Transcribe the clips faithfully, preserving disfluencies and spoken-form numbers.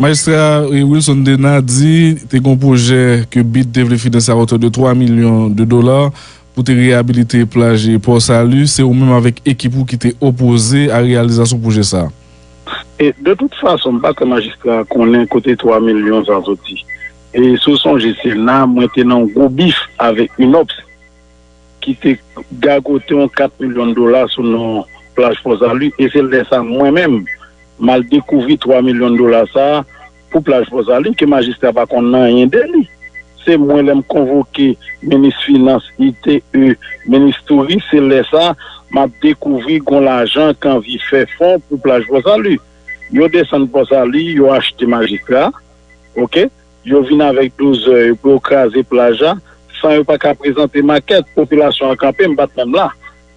Majistra Wilson Denas di te gen yon pwojè ke bid te vle finanse a otè de twa milyon de dola pou te reyabilite plaj Pò Sali. Se ou menm avèk ekip ou ki te opoze a reyalizasyon pwojè sa a. E de tout fason, m pa kwè majistra a konnen kote twa milyon sa soti. E si w sonje, Sena, mwen te nan yon gwo bif avèk Minops ki te gagote yon kat milyon dola sou non plaj Pò Sali. E se lè sa a mwen menm, m al dekouvri twa milyon dola sa a pou plaj Pò Sali ke majistra pa konn anyen de li. Se mwen, lè m konvoke minis finans, I T E, minis touris, se lè sa a m ap dekouvri gon lajan k anvi fè fon pou plaj Pò Sali. Yo desann Pò Sali, yo achte majistra, oke? Yo vin avèk dozè yo pou yo kraze plaj la, san yo pa ka prezante makèt. Popilasyon an kanpe, m pa t menm la.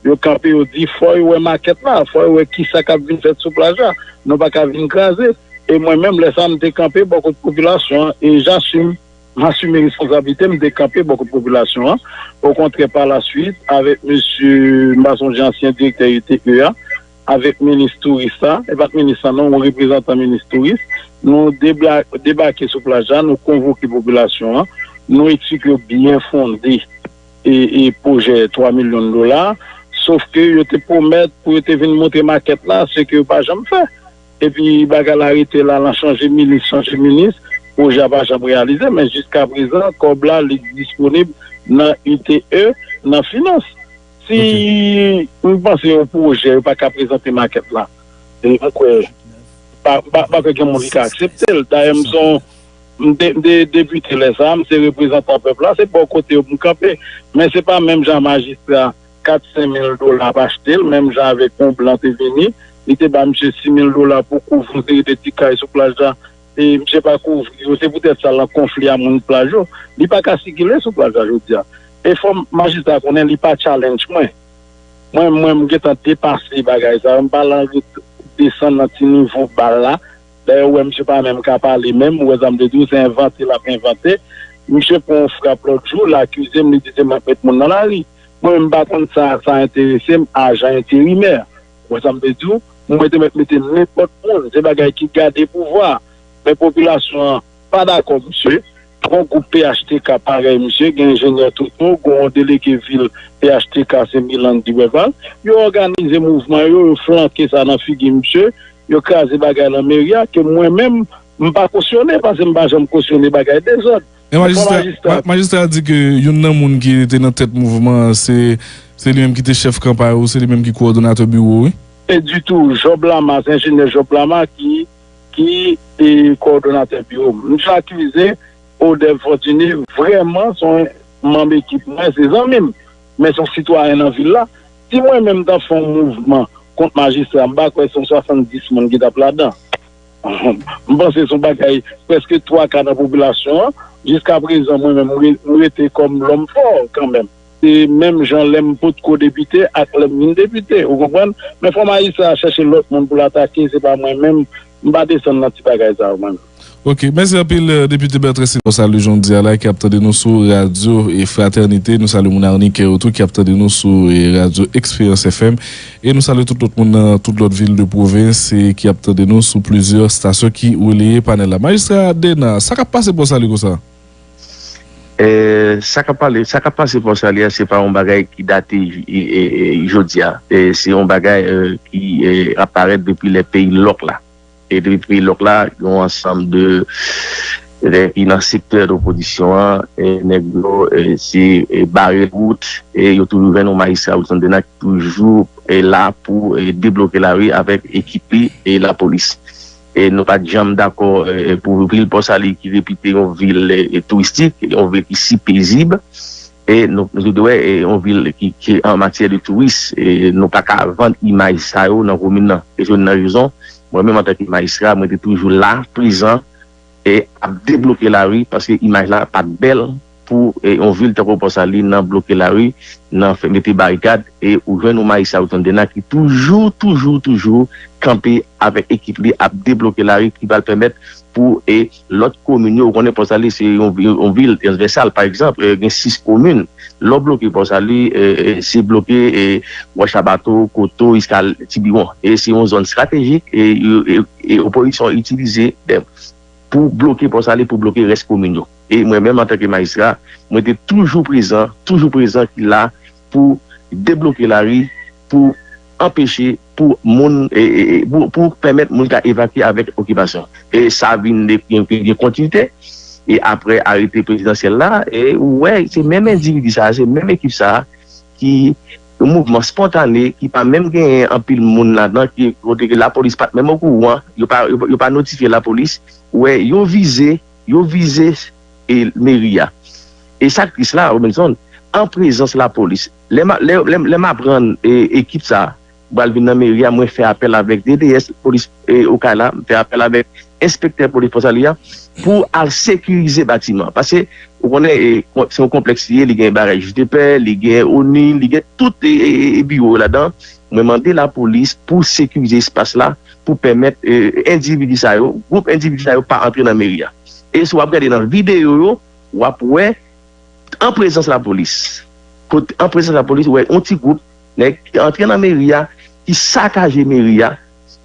Yo kanpe, yo di fò yo wè makèt la, fò yo wè kisa k ap vin fèt sou plaj la. Nou pa ka vin kraze. E mwen menm, lè sa a, m te kanpe bò kot popilasyon an e j'assume, m asime responsablite m, m te kanpe bò kot popilasyon an. Okontrè, pa la swit, avèk mesye, m pa sonje ansyen direktè I T E a, avèk minis touris la, e pa t minis la non, yon reprezantan minis touris, nou debake sou plaj la, nou konvoke popilasyon an, nou eksplike yo byen fonde e, e pwojè twa milyon dola, sof ke yo te pwomèt pou yo te vin montre makèt la, se ke yo pa janm fè. Epi bagay la rete la, l an chanje minis, chanje minis, pwojè a pa janm reyalize, men jiskaprezan, kòb la, li disponib nan I T E, nan finans. Si m panse yon pwojè, yo pa ka prezante makèt la, e m kwè, pa, pa, pa kwè gen moun ki ka aksepte l. Dayè, m se yon, m de, m de, depite lè sa a, m se reprezantan pèp la, se bò kote yo pou m kanpe. Men se pa menm jan majistra kat, senk mil dola ap achte l, menm jan avèk yon blan te vini, li te ba misye sis mil dola pou kouvri yon seri de ti kay sou plaj la, e misye pa kouvri yo. Se poutèt sa l nan konfli a moun plaj yo. Li pa ka sikile sou plaj la jodi a. E fò majistra konnen li pa challenge mwen. Mwen, mwen, m gentan depase bagay sa yo. M pa nan ret desann nan ti nivo bal la. Dayè, ou wè misye pa menm ka pale menm. Ou wè sa m te di w, se envante l ap envante. Misye pran yon frap lòt jou, l akize m, li di se mwen k met moun nan lari. Mwen menm, m pa konn sa sa enterese m, ajan enterimè. Ou wè sa m te di w? Mwen te mèt mete nenpòt moun. Se bagay ki gade pouvwa. Men popilasyon an pa dakò, misye. Gon gwoup P H T K parèy misye, gen enjenyè Toto, gon delege vil P H T K se Milan Dibeval. Yo òganize mouvman yo, yo flanke sa nan figi misye, yo kraze bagay lan meri a, ke mwen menm, m pa kosyone, paske m pa janm kosyone bagay dezòd. Men majistra, majistra di ke youn nan moun ki te nan tèt mouvman an, se, se li menm ki te chèf kanpay ou, se li menm ki kowòdonatè biwo, wi. Se ditou, Job Lamas, enjenyè Job Lamas ki, ki e kowòdonatè biwo m. Misye akize Odèv Fòtine, vrèman, se yon manm ekip mwen, se zanmi m. Men se yon sitwayen nan vil la. Si mwen menm m t ap fè yon mouvman kont majistra, m pa kwè se yon swasanndis moun ki t ap ladan. M panse se yon bagay, prèske twa ka nan popilasyon an. Jiskaprezan, mwen menm, m re, m rete kòm lòm fò kanmenm. Se menm jan lè m potko depite ak lè m vin depite, ou konprann? Men fò majistra a chèche lòt moun pou l atake, se pa mwen menm, m pa desann nan ti bagay sa yo mwen menm. Ok, mèsi anpil, Depite Bertrand Simon. Salye jan w di a la, ki ap tande nou sou radyo e Fratènite. Nou salye moun Arnikè yo tou ki ap tande nou sou e radyo Eksperyans F M. E nou salye tout lòt moun nan tout lòt vil de pwovens e ki ap tande nou sou plizyè stasyon ki releye panèl la. Majistra Denan, sa k ap pase Pò Sali konsa? E, sa k ap pale, sa k ap pase Pò Sali a, se pa yon bagay ki date e, e, e, jodi a. E, se yon bagay e, ki e, ap parèt depi lè peyi lòk la. E depi peyi lòk la, yon ansanm de nèg ki nan sektè de opozisyon an, e nèg yo e, se e, bare wout, e yo toujou jwenn yon majistra Wilson Denan ki toujou e, la pou e, debloke lari avèk ekip li e lapolis. E nou pa t janm dakò e, pou vil Pò Sali ki repite yon vil e, touristik, yon vil ki si pezib. E nou, nou te wè e, yon vil ki, ki an matyè de touris, e nou pa ka vann imaj sa yo nan komin nan. E se youn nan rezon, mwen menm antanke majistra, mwen te toujou la, prezan, e ap debloke lari, paske imaj la pa t bèl pou e, yon vil tankou Pò Sali nan bloke lari, nan fè mete barikad, e ou jwenn yon majistra Wilson Denan ki toujou, toujou, toujou kanpe avèk ekip li ap debloke lari ki pral pèmèt pou e, lòt komin yo, ou konnen Pò Sali se yon, yon vil transvèsal, pa egzanp, e, gen sis komin. Lè w bloke Pò Sali, e, e, se bloke e, Wòch a Bato, Koto, jiska Tibiwon. E se yon zòn estratejik e, e, e, e opozisyon an itilize de pou bloke Pòsali, pou bloke rès komin yo. E mwen menm, antanke majistra, mwen te toujou prezan, toujou prezan ki la pou debloke lari, pou anpeche, pou moun, e, e, e, pou, pou pèmèt moun ka evakye avèk okipasyon. E sa vin de, gen, gen kontinite. E apre arete prezidansyèl la, e ou wè, se menm endividi sa, se menm ekip sa ki yon mouvman spontane, ki pa menm genyen anpil moun ladan, ki kote ke lapolis pa t menm okouran, yo pa, yo, yo pa notifye lapolis, ou wè, yo vize, yo vize e meri a. E sa k tris la, Robinson, an prezans lapolis, lè m a- lè, lè, lè m aprann e, ekip sa pral vin nan meri a, mwen fè apèl avèk D D S polis e, Okay la, m fè apèl avèk enspektè polis Pòsali a pou al sekirize batiman. Paske, ou konnen, e, se yon konplèks li ye, li gen bagay jij de pè, li gen ONIL, li gen tout e, e, e, e biwo ladan. Mwen mande lapolis pou sekirize espas la, pou pèmèt e, endividi sa yo, gwoup endividi sa yo pa antre nan meri a. E si w ap gade nan videyo yo, w ap wè an prezans lapolis. Kote, an prezans lapolis, ou wè yon ti gwoup nèg ki antre nan meri a, ki sakaje meri a,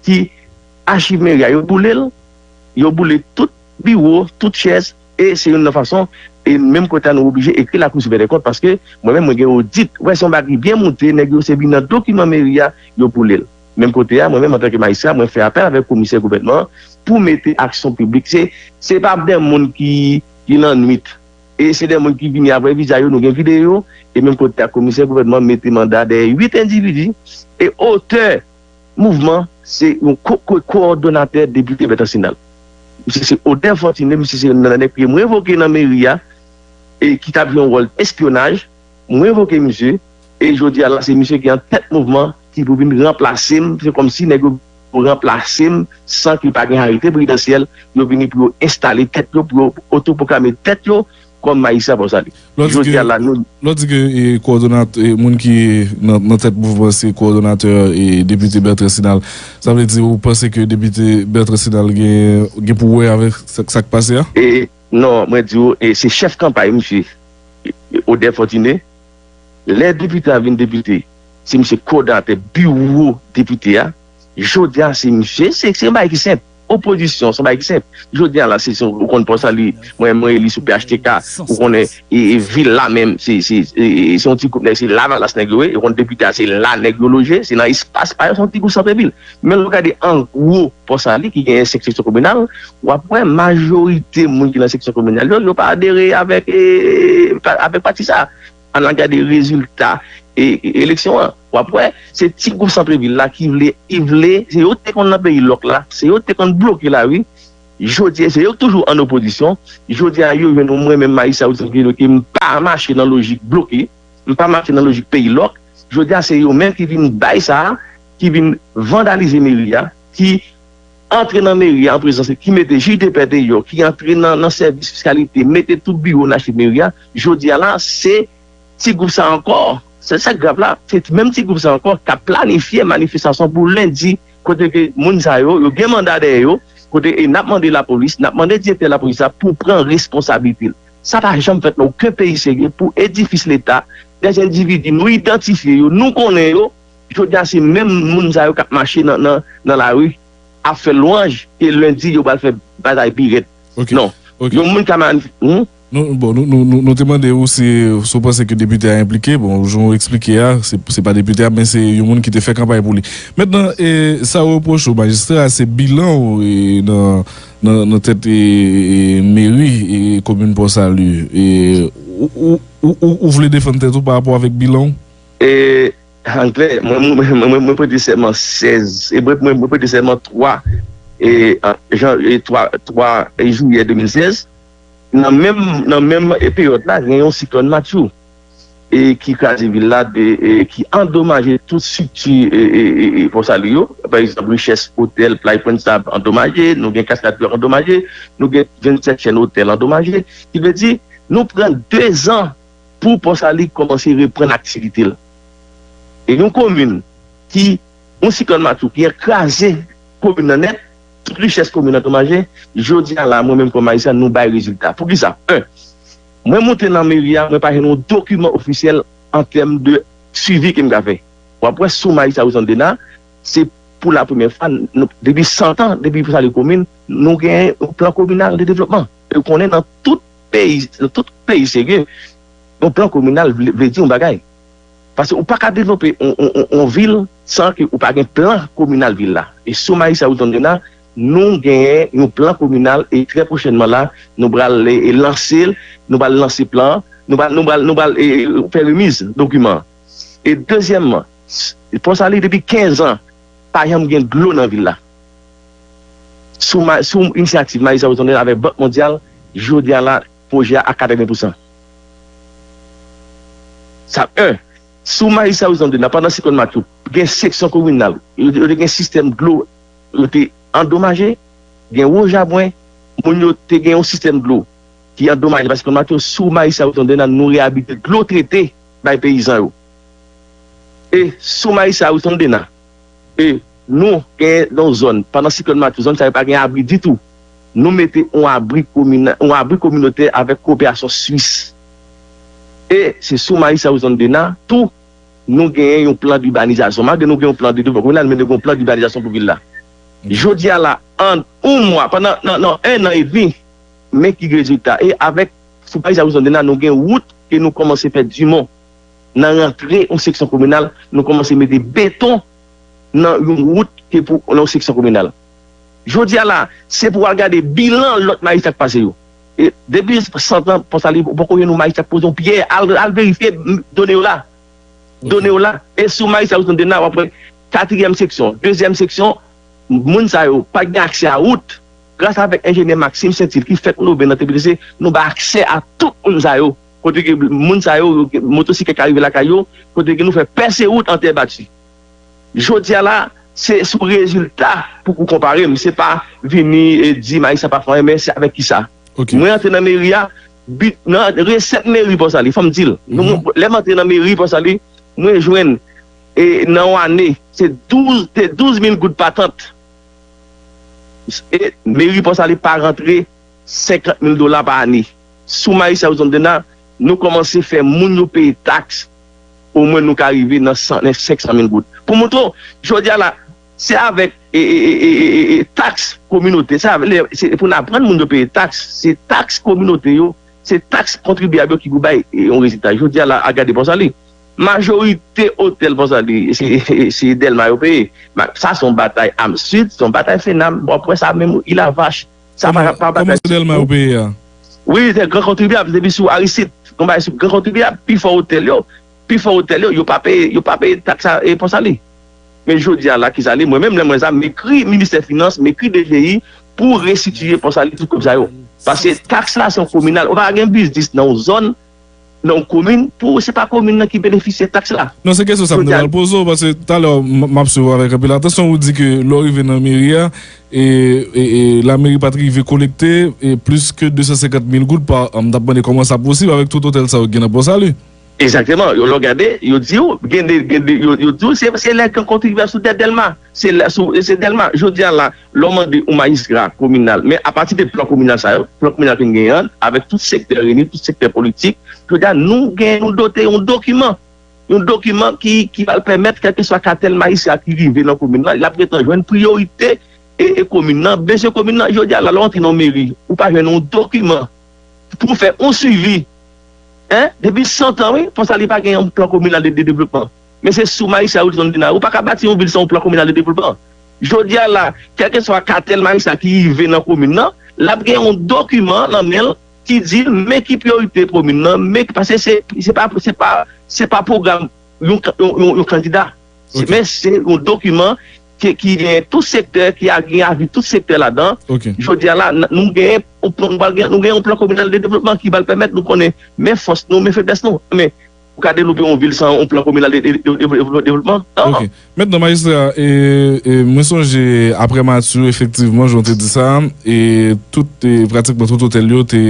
ki achiv meri a, yo boule l, yo boule tout biwo, tout chèz, e se youn nan fason, e menm kote a nou oblije ekri Lakou Sipè dè Kont, paske mwen menm mwen gen odit, wè se yon bagay byen moute, nèg yo se vin nan dokiman meri a, yo boule l. Menm kote a, mwen menm antanke majistra, mwen fè apèl avèk komisè gouvènman an pou mete aksyon piblik. Se, se pa de moun ki, ki nan nwit. E se de moun ki vini avè viza yo, nou gen videyo, e menm kote a komisè gouvènman mete manda dèyè uit endividi, e otè mouvman, se yon ko, ko, kowòdonatè depite Bertrand Sinal. Misye se Odè Fòtine, misye se youn nan nèg ke mwen revoke nan meri a, e ki t ap jwe yon wòl espyonaj, mwen revoke misye, e jodi a la, se misye ki an tèt mouvman, ki pou vin ranplase m, se kòmsi nèg yo ranplase m, san ke pa gen arete prezidansyèl, yo vini pou yo enstale tèt yo, pou yo otopwoklame tèt yo, kòm majistra Pòsali. Lè w di Jodi ke, a la, nou lè w di ke, e, kowòdonatè, e, moun ki nan, nan tèt mouvman se kowòdonatè, e, depite Bertrand Sinal, sa vle di ou panse ke depite Bertrand Sinal gen, gen pou wè avèk sa, sa k pase a? E, non, mwen di w, e, se chèf kanpay misye, e, Odè Fòtine. Lè depite a vin depite, se misye kowòdonatè biwo depite a. Jodi a, se misye, se, se yon bagay ki senp. Opozisyon, se yon bagay ki senp. Jodi a la, se, se, ou konn Pòsali, mwen, mwen eli sou P H T K, ou konnen, e, e, vil la menm, se, se, e, e, se yon ti gwoup nèg, se Lavalas nèg yo ye, ou konn depite a, se la nèg yo loje, se nan espas pa yo, se yon ti gwoup santrevil. Men lè w gade an gwo Pòsali, ki genyen senk seksyon kominal, w ap wè majorite moun ki nan seksyon kominal yo, yo pa adere avèk, e, pa, avèk pati sa. Ann al gade rezilta, e, e, eleksyon an. W ap wè, se ti gwoup santrevil la ki vle, ki vle, se yo te konn nan peyi lòk la, se yo te konn bloke lari. Jodi a, se yo k toujou an opozisyon. Jodi a, yo jwenn mwen menm majistra Wilson Philippe ke m pa mache nan lojik bloke, m pa mache nan lojik peyi lòk. Jodi a, se yo menm ki vin bay sa, ki vin vandalize meri a, ki antre nan meri a an prezans, ki mete jij de pè deyò, ki antre nan, nan sèvis fiskalite, mete tout biwo nan achiv meri a, jodi a la, se ti gwoup sa ankò, se sa k grav la, se menm ti gwoup sa ankò k ap planifye manifestasyon pou lendi, kote ke moun sa yo, yo gen manda dèyè yo, kote e n ap mande lapolis, n ap mande direktè lapolis la pou pran responsablite l. Sa pa janm fèt nan okenn peyi serye pou edifis Leta, de endividi nou idantifye yo, nou konnen yo, jodi a se menm moun sa yo k ap mache nan, nan, nan lari, ap fè lwanj ke lendi yo pral fè batay pi rèd. Ok. Non. Ok. Yon moun ka manif-, hmm? Nou, bon, nou, nou, nou, nou te mande ou si, si w panse ke depite a enplike. Bon, jan w eksplike a, se, se pa depite a, men se yon moun ki te fè kanpay pou li. Mentnan, e, sa w repwoche w majistra a, se bilan w, e, nan, nan, nan tèt, e, e, meri, e, komin Pòsali. E, ou, ou, ou, ou, ou vle defann tèt ou pa rapò avèk bilan w? E, An klè, mwen, mwen, mwen, mwen, mwen prete sèman sèz, e mwen, mwen, mwen prete sèman twa, e, an, jan, e, twa, twa, e, jiyè de mil sèz. Nan menm, nan menm, e, peryòd la, gen yon siklòn Matthew, e, ki kraze vil la, de, e, ki andomaje tout estrikti, e, e, e, e, Pòsali yo. Pa egzanp, Richès Hôtel, Play Point Sab andomaje, nou gen Cascade Club andomaje, nou gen vennsèt Chèn Hôtel andomaje. Ki vle di, nou pran dezan pou Pòsali kòmanse reprann aktivite l. E yon komin ki, yon siklòn Matthew ki kraze komin nan nèt, tout richès komin nan andomaje, jodi a la, mwen menm kòm majistra, nou bay rezilta. Poukisa? En, mwen moute nan meri a, mwen pa jwenn yon dokiman ofisyèl an tèm de swivi ke m ka fè. W ap wè sou majistra Wilson Denas, se pou la premyè fwa, nou, depi san tan, depi Pòsali komin, nou gen yon plan kominal de devlopman. E w konnen nan tout peyi, nan tout peyi serye, yon plan kominal vle, vle di yon bagay. Paske ou pa ka devlope yon, yon, yon, yon vil san ke ou pa gen plan kominal vil la. E sou Maïssa Wilson Denin, nou genyen yon plan kominal e trè pwochènman la, nou pral e, e lanse l, nou pral lanse plan an, nou pral, nou pral, nou pral e, e, fè remiz dokiman an. E dezyèmman, s- Pòsali depi kenz an, pa janm gen dlo nan vil la. Sou, ma- sou inisyativ Maïssa Wilson Denin avèk Bank Mondyal, jodi a la, pwojè a a katreven pousan. Sa, en, sou Maïssa Wilson Denin, pandan siklòn Matye, gen seksyon kominal, yo, yo te gen sistèm dlo, yo te andomaje, gen Wojabwen, moun yo te gen yon sistèm dlo ki andomaje pa siklòn Matye, sou Maïssa Wilson Denin, nou reyabilite dlo trete bay peyizan yo. E sou Maïssa Wilson Denin, e nou gen yon zòn, pandan siklòn Matye, zòn sa yo pa gen abri ditou. Nou mete yon abri komina, yon abri kominotè avèk koperasyon Swis. E se sou Maïssa Wilson Denin tou, nou genyen yon plan dibanizasyon. Malgre nou gen yon plan de devlopman kominal, men nou gen yon plan dibanizasyon pou vil la. Jodi a la, an yon mwa, pandan nan, nan en an edmi, men ki rezilta. E avèk sou Maïssa Wilson Denin, nou gen wout ke nou kòmanse fè Dimon. Nan rantre yon seksyon kominal, nou kòmanse mete beton nan yon wout ke pou nan yon seksyon kominal. Jodi a la, se pou w al gade bilan lòt majistra k pase yo. E depi san tan, Pòsali, ou poko jwenn yon majistra k poze yon pyè, al, al verifye m- done yo la. Done yo la. E sou majistra Wilson Denin, w ap wè katriyèm seksyon, dezyèm seksyon, moun sa yo pa t gen aksè a wout. Gras avèk enjenyè Maxime Saintil ki fèk nome nan T P D C, nou bay aksè a tout moun sa yo. Kote ke moun sa yo, motosiklèt ka rive lakay yo, kote ke nou fè pèse wout an tè bati. Jodi a la, se sou rezilta pou ou konpare m, se pa vini e di Maïssa pa fè anyen, men se avèk kisa. Ok. Mwen antre nan meri a, bit, nan resèt meri Pòsali, fò m di l. Nou, lè m antre nan meri Pòsali, mwen jwenn e nan yon ane, se douz, se douz mil goud patant. E meri Pòsali pa rantre senkant mil dola pa ane. Sou Maïssa Wilson Denin, nou kòmanse fè moun yo peye taks, omwen nou ka rive nan san, nan senk san mil goud. Pou montre w, jodi a la, se avèk e, e, e, e, e, e, taks kominote, se avèk, se pou n aprann moun yo peye taks, se taks kominote yo, se taks kontribyab yo ki pou bay e, yon rezilta. Jodi a la, a gade Pòsali. Majorite otèl Pòsali, se, se Dèlma yo peye. Ma- Sa se yon batay Amsid, se yon batay Fenam, bon, apre sa menm Ilavach, sa pa, pa batay. Kòman se Dèlma yo peye a? Wi, se gran kontribyab, depi sou Aristide, konpare sou gran kontribyab, pi fò otèl yo, pi fò otèl yo, yo pa peye, yo pa peye taks a e Pòsali. Men jodi a la, kisa li, mwen menm lè mwen sa, m ekri Ministè Finans, m ekri D G I pou restitiye Pòsali tout kòb sa yo. Paske taks la se yon kominal, ou pa gen biznis nan yon zòn, nan yon komin, pou se pa komin nan ki benefisye taks la. Non, se kesyon sa m te pral poze w, paske talè m m ap swiv w avèk anpil atansyon, ou di ke lè w rive nan meri a, e, e, e lameri pa t rive kolekte e plis ke de san senkant mil goud pa an. M t ap mande kòman sa posib avèk tout otèl sa yo ki gen nan Pòsali. Egzakteman. Yo, lè w gade, yo di w, gen de, gen de, yo, yo di w, se, se lè gran kontribyab sou dèt Dèlma. Se lè, sou, se Dèlma. Jodi a la, lè w mande yon majistra kominal, men apati de plan kominal sa yo, plan kominal ke n genyen an, avèk tout sektè reyini, tout sektè politik, jodi a, nou gen, nou dote yon dokiman. Yon dokiman ki, ki pral pèmèt, kèlkeswa katèl majistra ki rive nan komin nan, l ap gentan jwenn priyorite e, e komin nan, bezwen komin nan. Jodi a la, lè w antre nan yon meri, ou pa jwenn yon dokiman pou fè yon swivi. Hein? Depi san tan, wi, Pòsali pa gen yon plan kominal de, de devlopman. Men se sou Maïssa Wilson Denin. Ou pa ka bati yon vil san yon plan kominal de devlopman. Jodi a la, kèlkeswa katèl majistra ki rive nan komin nan, l ap gen yon dokiman nan men l ki di l men ki priyorite komin nan, men ki, paske se, se pa, se pa, se pa pwogram yon, yon, yon, yon kandida. Ok. Men se yon dokiman ki, ki gen tout sektè, ki a, gen avi tout sektè ladan. Ok. Jodi a la, n- nou gen, nou pral gen, nou gen yon plan kominal de devlopman ki pral pèmèt nou konnen men fòs nou, men feblès nou. Men ou ka devlope yon vil san yon plan kominal de, de, de, de, de devlopman? Non. Ok. Mentnan, majistra, e, e, mwen sonje apre Matye, efektivman, jan w te di sa, e tout, e, pratikman tout otèl yo te,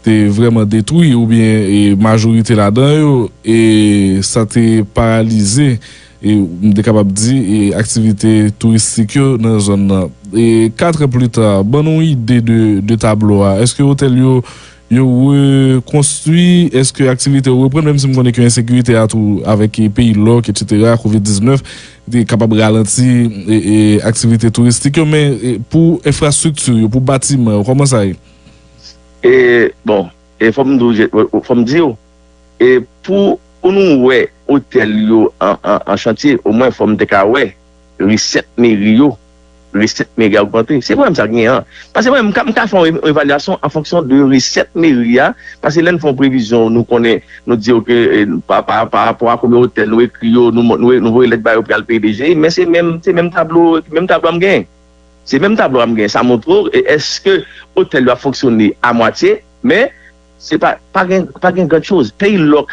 te vrèman detwi, oubyen, e, majorite ladan yo, e sa te paralize, e m te kapab di, e aktivite touristik yo nan zòn nan. E kat an pli ta, ban nou ide de, de tablo a. Èske otèl yo yo rekonstwi, èske aktivite yo reprann, menm si m konnen ke ensekirite a tou avèk, e, peyi lòk, etsetera, kovid diznèf, te kapab ralanti, e, e, aktivite touristik yo, men, e, pou enfrastrikti yo, pou batiman yo, kòman sa ye? E, bon, e fò m di w, fò m di w, e pou, pou nou wè otèl yo an, an, an chantye, omwen fò m te ka wè resèt meri yo, resèt meri a ogmante. Se pwoblèm sa k genyen an. Paske mwen, m ka, m ka fè yon ev-, evalyasyon an fonksyon de resèt meri a, paske lè n fè yon previzyon, nou konnen, nou di, oke, e, pa, pa, pa rapò a konbyen otèl nou ekri yo, nou, nou, nou voye lèt ba yo pou y al peye D G I, men se menm, se menm tablo, menm tablo a m genyen. Se menm tablo a m genyen. Sa montre w, e, èske otèl yo ap fonksyone a mwatye, men se pa, pa gen, pa gen gran choz. Peyi lòk,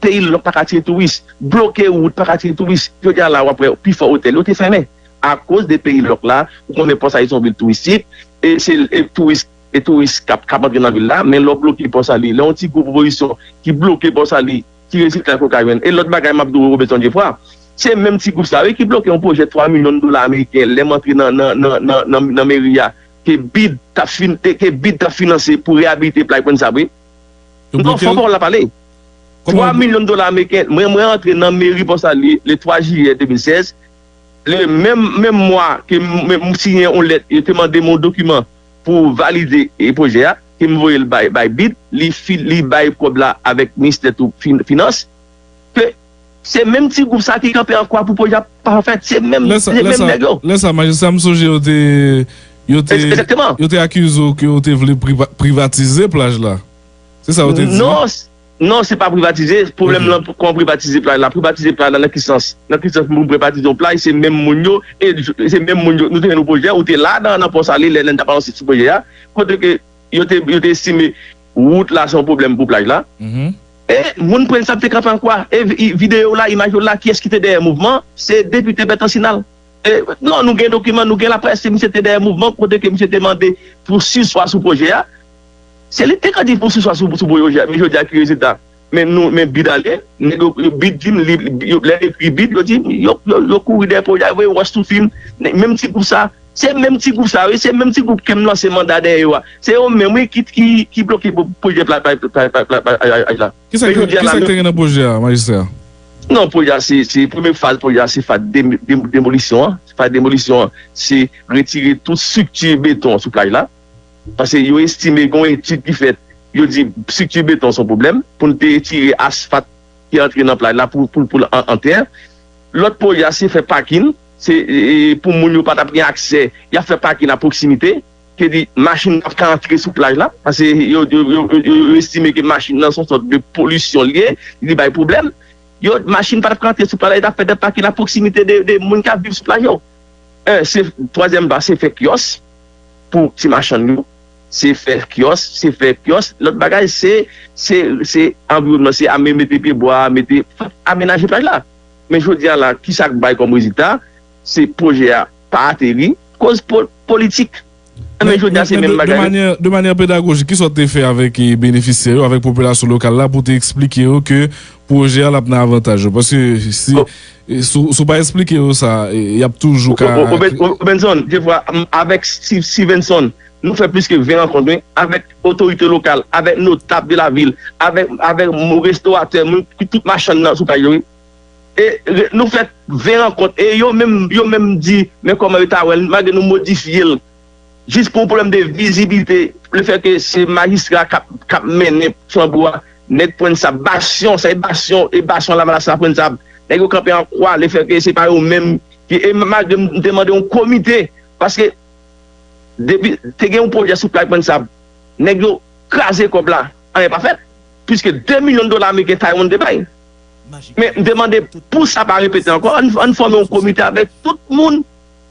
peyi lòk pa ka atire touris. Bloke wout pa ka atire touris. Jodi a la, w ap wè pifò otèl yo te fèmen. Akoz de peyi lòk la, ou konnen Pòsali se yon vil touristik, e se, e touris, e touris k ap, k ap antre nan vil la, men lè w bloke Pòsali, lè yon ti gwoup opozisyon ki bloke Pòsali, ki rezilta ke w ka jwenn? E lòt bagay m ap di w, Robertson Geoffroy, se menm ti gwoup sa yo ki bloke yon pwojè twa milyon dola ameriken lè m antre nan, nan, nan, nan, nan, nan meri a, ke bid t ap fin-, te, ke bid t ap finanse pou reyabilite plaj Pwent Sab, wi. Yo Non, bloke fò l? Pawòl la pale. Kòman Twa yo milyon dola ameriken, mwen, mwen antre nan meri Pòsali le twa jiyè de mil sèz, le menm, menm mwa ke m, m, m siyen yon lèt, yo te mande m yon dokiman pou valide, e, pwojè a, ke m voye l bay, bay bid, li fi-, li bay kòb la avèk ministè tou fin-, finans, ke se menm ti gwoup sa ki kanpe an kwa pou pwojè a pa fèt, se menm, Lè sa, se lè menm sa, nèg yo. Lè sa, majistra, m sonje yo te, yo te, Egzakteman. Yo te akize w ke w te vle priva-, privatize plaj la. Se sa yo te di? Non, s-, non, se pa privatize. Pwoblèm Ok. Nan, kòman privatize plaj la? Privatize plaj la nan ki sans? Nan ki sans pou privatize yon plaj? Se menm moun yo, e se menm moun yo, nou te gen yon pwojè, ou te la nan, nan Pòsali, lè n t ap anonse sou pwojè a, kote ke yo te, yo te estime wout la se yon pwoblèm pou plaj la. Mhm. E moun Pwent Sab te kanpe an kwa? E vi-, videyo la, imaj yo la, kiyès ki te dèyè mouvman? Se depite Bertrand Sinal. E, non, nou gen dokiman, nou gen laprès, se misye te dèyè mouvman, kote ke misye te mande pou siswa sou pwojè a. Se li te ka di pou siswa sou, sou pwojè a, men jodi a ki rezilta? Men nou, men bid ale, nèg yo, yo bid di m, li, li, yo, lè yo ekri bid, yo di, yo, yo, yo kouri dèyè pwojè a, yo voye wòch sou fim, menm ti gwoup sa, se menm ti gwoup sa, wi, se menm ti gwoup ke m lanse manda dèyè yo a. Se yo menm, wi, ki, ki, ki bloke pwo-, pwojè pla-, pla-, pla-, pla-, pla-, plaj la. Kisa Men ki, jodi a la, kisa ki nou te gen nan pwojè a, majistra? Non, pwojè a, se, se premye faz pwojè a, se faz de, de, demolisyon an. Faz demolisyon an, se retire tout estrikti beton sou plaj la. Paske yo estime gen yon etid ki fèt, yo di estrikti beton se yon pwoblèm. Pou n te retire asfalt ki antre nan plaj la pou, pou, pou l an, an tè. Lòt pwojè a, se fè pakin. Se, e, e, pou moun yo pa t ap gen aksè, y ap fè pakin a pwoksimite. Ki di machin p ap ka antre sou plaj la, paske yo, yo, yo, yo, yo, yo estime ke machin nan se yon sòt de polisyon l ye, li bay pwoblèm. Yo, machin pa t ap ka antre sou plaj la, yo t ap fè de pakin a pwoksimite de, de moun k ap viv sou plaj yo. En, se, twazyèm pa, se fè kyòs pou ti machann yo. Se fè kyòs, se fè kyòs. Lòt bagay, se, se, se anviwònman, se ame-, mete pyebwa, mete, amenaje plaj la. Men jodi a la, kisa k bay kòm rezilta? Se pwojè a pa ateri, koz po-, politik. Men jodi a, se menm bagay. Men, men, men de, de manyè, de manyè pedagojik, kisa w te fè avèk, e, benefisyè yo, avèk popilasyon lokal la, pou te eksplike yo ke pwojè a l ap nan avantaj yo? Paske si, Bon. e, si w, si w pa eksplike yo sa, e, y ap toujou ka Ro-, Ro-, Roben-, Ro-, Robenson, je vwa, m, avèk Steve, Stevenson, nou fè plis ke ven rankont, wi, avèk otorite lokal, avèk notab de la vil, avèk, avèk moun restoratè, moun ki tout machann nan sou plaj yo, wi. E re-, nou fè ven rankont, e yo menm, yo menm di, men kòman yo ta wè l, malgre nou modifye l. Jis pou yon pwoblèm de vizibilite, lefètke se majistra k ap, k ap mennen flanbo a, nèg Pwent Sab, Basyon, sa e Basyon, e Basyon Lavalas la Pwent Sab. Nèg yo kanpe an kwa, lefètke se pa yo menm ki, e malgre m te mande yon komite, paske depi te gen yon pwojè sou plaj Pwent Sab, nèg yo kraze kòb la, anyen pa fèt, piske de milyon dola ameriken Taiwan te bay. Men m te mande pou sa pa repete ankò, ann, ann fòme yon komite avèk tout moun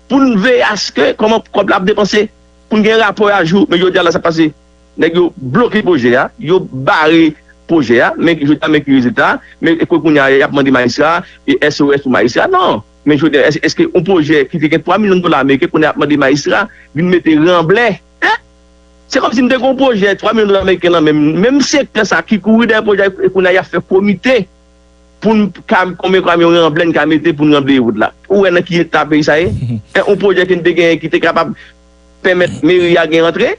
pou n veye aske kòman kòb la ap depanse, pou n gen rapò yo ajou. Men jodi a la sa pase, nèg yo bloke pwojè a, yo bare pwojè a, men jodi a men ki rezilta, men e kounye a y ap mande majistra, e S O S pou majistra, non. Men jodi a, èske, èske yon pwojè ki te gen twa milyon dola ameriken, kounye a y ap mande majistra vin mete ranblè? Hein? Se kòmsi m te gen yon pwojè twa milyon dola ameriken nan men m, menm sektè sa ki kouri dèyè pwojè a, e kounye a y ap fè komite pou n ka konbyen kamyon ranblè n ka mete pou n ranbleye wout la. Ou wè nan ki eta peyi sa ye? E yon pwojè ke n te genyen ki te kapab pèmèt meri a gen rantre,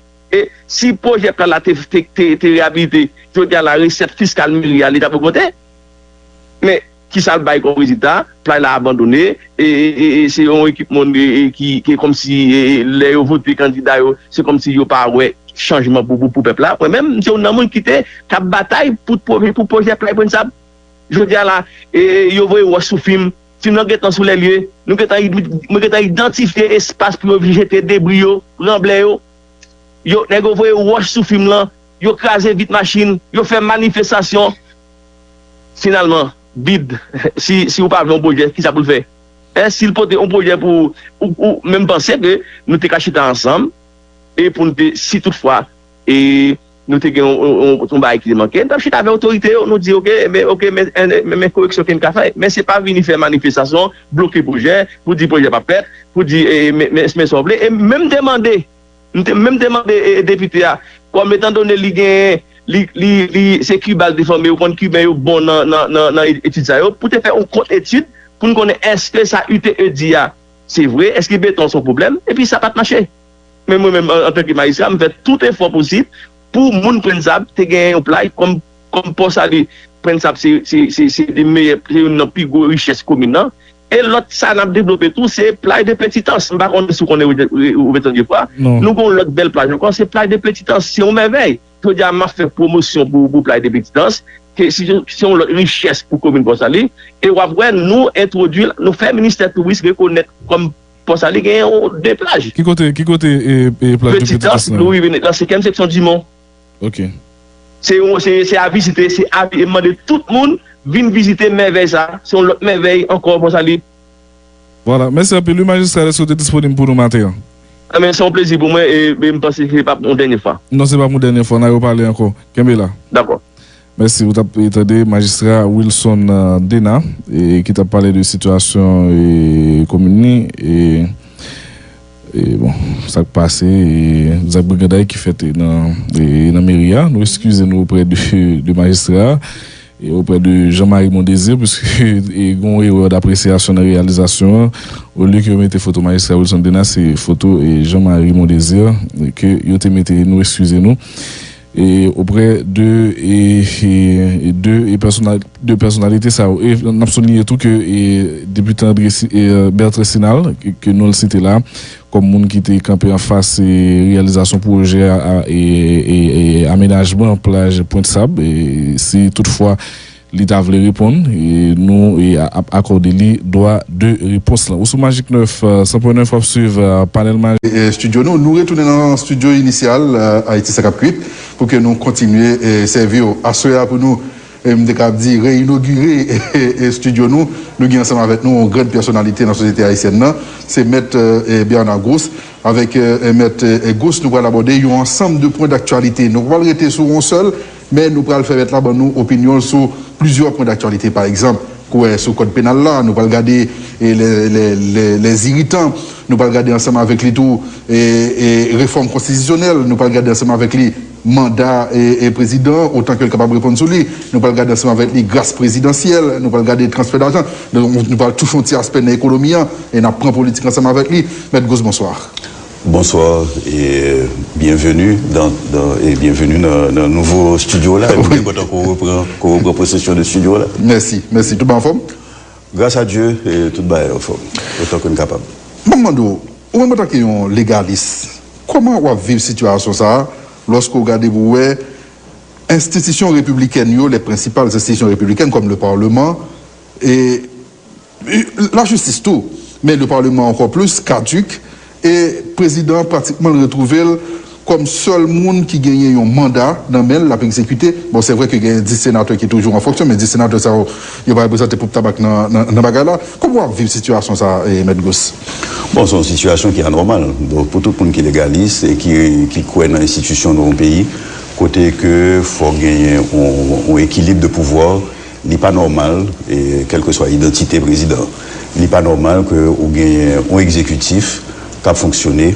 Si pwojè play la te, te, te, te reyabilite, jodi a la, resèt fiskal meri a, li t ap ogmante. Men, kisa l bay kòm rezilta? Play la abandone, e, e, e, e se yon ekip moun e, e, ki, ki kòmsi e, e, lè yo vote kandida yo, se kòmsi yo pa wè chanjman pou, pou, pou pèp la. Mwen menm, m se youn nan moun ki te k ap batay pou, pou, pou pwojè play Pwennsab. Jodi a la, e, e, yo voye wòch sou fim. Fim nan gentan sou lè lye. Nou gentan, mwen gentan idantifye espas pou yo jete debri yo, ranblè yo. Yo, nèg yo voye wòch sou fim lan, yo kraze vit machin, yo fè manifestasyon. Finalman, bid, si, si ou pa vle yon pwojè, kisa pou l fè? È, si l pote yon pwojè pou ou, ou menm panse ke nou te ka chita ansanm, e pou n te, si toutfwa, e nou te gen yon, yon, yon, yon bagay ki te manke, n t ap chita avèk otorite yo, nou di, oke, men, oke, men, men, men koreksyon ke n ka fè. Men se pa vini fè manifestasyon, bloke pwojè, pou di pwojè p ap fèt, pou di, e, men, men, men sa w vle. E menm te mande, m te, menm te mande e, e, depite a, kòm etandone li gen, li, li, li, se Kiba l te fòme, yo konn Kiben yo bon nan, nan, nan, nan etid sa yo, pou te fè yon kont etid, pou n konnen èske sa U T E di a, se vre, èske beton se yon pwoblèm, epi sa pa t mache. Men mwen menm, an, antanke majistra, m fè tout efò posib pou moun Pwennsab te genyen yon play kòm, kòm Pòsali. Pwennsab se, se, se, se de meyè, se youn nan pi gwo richès komin nan. E lòt sa n ap devlope tou, se play de Petitans. M pa konnen si w konnen ou, ou, ou Petitans de fwa. Nou gen yon lòt bèl plaj ankò, se play de Petitans. Se yon mèvèy. Jodi a, m ap fè pwomosyon pou, pou play de Petitans. Se, se, se yon lòt richès pou komin Pòsali. E w ap wè, nou entwodui, nou fè ministè touris rekonèt kòm Pòsali gen yon de plaj. Ki kote, ki kote e, e plaj de Petitans, Petitans nan? Nou rive nan senkyèm seksyon Dimon. Ok. Se yon, se, se a vizite, se a, e mande tout moun vin vizite mèvèy sa. Se yon lòt mèvèy ankò Pòsali. Vwala. Mèsi anpil. Wi, majistra, èske w te disponib pou nou maten an? Enben, se yon plezi pou mwen e, e m panse se p ap yon dènye fwa. Non, se p ap yon dènye fwa. N a repale ankò. Kenbe la. Dakò. Mèsi. Ou t ap tande majistra Wilson, euh, Dena, e, ki t ap pale de sitiyasyon, e, komin li, e, e, bon, sa k pase, e, zak briganday ki fèt nan, e, nan meri a. Nou eskize nou oprè de, de majistra a, e oprè de Jean Marie Mondésir, piske, e, gen yon erè dapresyasyon nan reyalizasyon an. Olye ke yo mete foto majistra Wilson Dena, se foto, e, Jean Marie Mondésir, e, ke yo te mete, nou eskize nou. E oprè de, e, e, e de, e pèsonal-, de pèsonalite sa yo. E n ap souliye tou ke, e, depite André Si-, e, Bertrand Sinal, ke, ke nou site la, kòm moun ki te kanpe anfas, e, reyalizasyon pwojè a, a, e, e, e amenajman plaj Pwent Sab, e si toutfwa li ta vle reponn, e nou, e, a-, ap akòde li dwa de repons lan. Ou sou Magic nèf, e, san pwen nèf, w ap swiv, e, panèl Magic. E, estidyo nou, nou retounen nan estidyo inisyal, e, Ayiti san k ap kwit, pou ke nou kontinye, e, sèvi w. Aswè a pou nou, e, m te kab di, reinogire, e, e, estidyo nou. Nou gen ansanm avèk nou yon grann pèsonalite nan sosyete ayisyèn nan, se mèt, e, e, Bernard Gousse. Avèk, e, e, mèt, e, e, Gousse, nou pral abòde yon ansanm de pwen daktyalite. Nou pral rete sou yon sèl, men nou pral fè mèt la ban nou opinyon l sou plizyè pwen daktyalite. Pa egzanp, kwè sou kòd penal la, nou pral gade, e, lè, lè, lè, lèziritan, nou pral gade ansanm avèk li tou, e, e, refòm konstitisyonèl, nou pral gade ansanm avèk li manda, e, e, prezidan, otan ke l kapab reponn sou li, nou pral gade ansanm avèk li gras prezidansyèl, nou pral gade transfè lajan, nou, nou pral touche yon ti aspè nan ekonomi an, e n ap pran politik ansanm avèk li. Mèt Gousse, bonswa. Bonswa e byenveni dan, dan, e byenveni nan, nan nouvo estidyo la. E mwen kontan ke w repran, ke w repran posesyon de estidyo la. Mèsi, mèsi. Tout bagay anfòm? Gras a Dye, e tout bagay anfòm, otan ke n kapab. Mwen mande w, ou menm antanke yon legalis, kòman w ap viv sitiyasyon sa a, lòske w gade pou w wè enstitisyon repiblikèn yo, les principales institutions républicaines, comme le Parlement, e lajistis tou, men le Parlement encore plus, caduc, e prezidan an pratikman l retwouve l kòm sèl moun ki genyen yon manda nan men l, l ap egzekite. Bon, se vre ke gen dis senatè ki toujou an fonksyon, men dis senatè sa yo, yo pa reprezante pwòp tabak nan, nan, nan bagay la. Kòman w ap viv sitiyasyon sa a, e, Mèt Gousse? Bon, se yon sitiyasyon ki anòmal. Donk, pou tout moun ki legalis e ki, ki kwè nan enstitisyon nan yon peyi, kote ke fò genyen yon, yon ekilib de pouvwa, li pa nòmal, e, kèlkeswa idantite prezidan, li pa nòmal ke ou genyen yon egzekitif k ap fonksyone,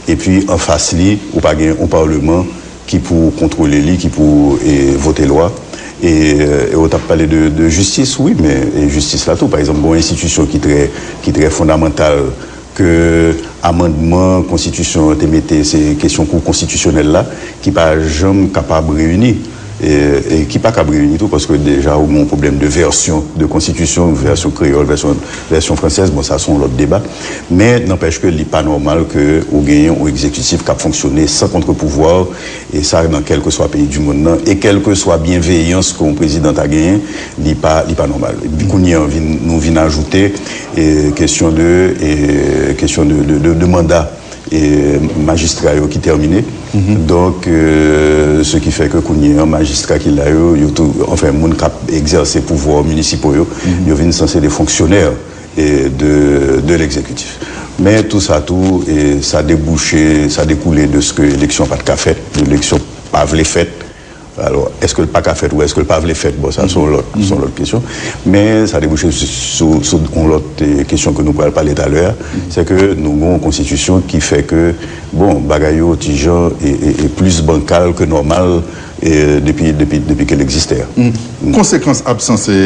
epi anfas li, ou pa gen yon palman ki pou kontwole li, ki pou, e, vote lwa. E, e ou t ap pale de, de jistis, wi, men, e, jistis la tou, pa egzanp, gen yon enstitisyon ki trè, ki trè fondamantal ke amandman konstitisyon an te mete, se kesyon kou konstitisyonèl la, ki pa janm kapab reyini. E, e ki pa kab reyini tou, paske deja ou gen yon pwoblèm de vèsyon de konstitisyon, vèsyon kreyòl, vèsyon, vèsyon fransèz, bon, sa se yon lòt deba. Men, n'empêche que li pa nòmal ke ou genyen yon egzekitif k ap fonksyone san kontrepouvwa, e sa nan kèlkeswa peyi di monn nan, e kèlkeswa byenveyans ke yon prezidan ta genyen, li pa, li pa nòmal. Epi kounye a, vin, nou vin ajoute, e, kesyon de, e, kesyon de, de, de, de manda e majistra yo ki tèmine. Donk, euh, ce qui fait que kounye a, majistra ki la yo, yo tou, anfen, moun k ap egzèse pouvwa minisipo yo, yo vin sanse de fonksyonè e de, de l'exécutif. Men tou sa tou, e sa debouche, sa dekoule de ce que eleksyon pa t ka fèt, eleksyon pa vle fèt. Alò, èske l pa ka fèt ou èske l pa vle fèt? Bon, sa se yon lòt, se yon lòt kesyon. Men sa debouche sou, sou, sou yon lòt, eh, kesyon ke nou pral pale talè a, se ke nou gen yon konstitisyon ki fè ke, bon, bagay yo ti jan e, e, e plis bankal ke nòmal, e depi, depi, depi ke l egziste a. Konsekans absans e,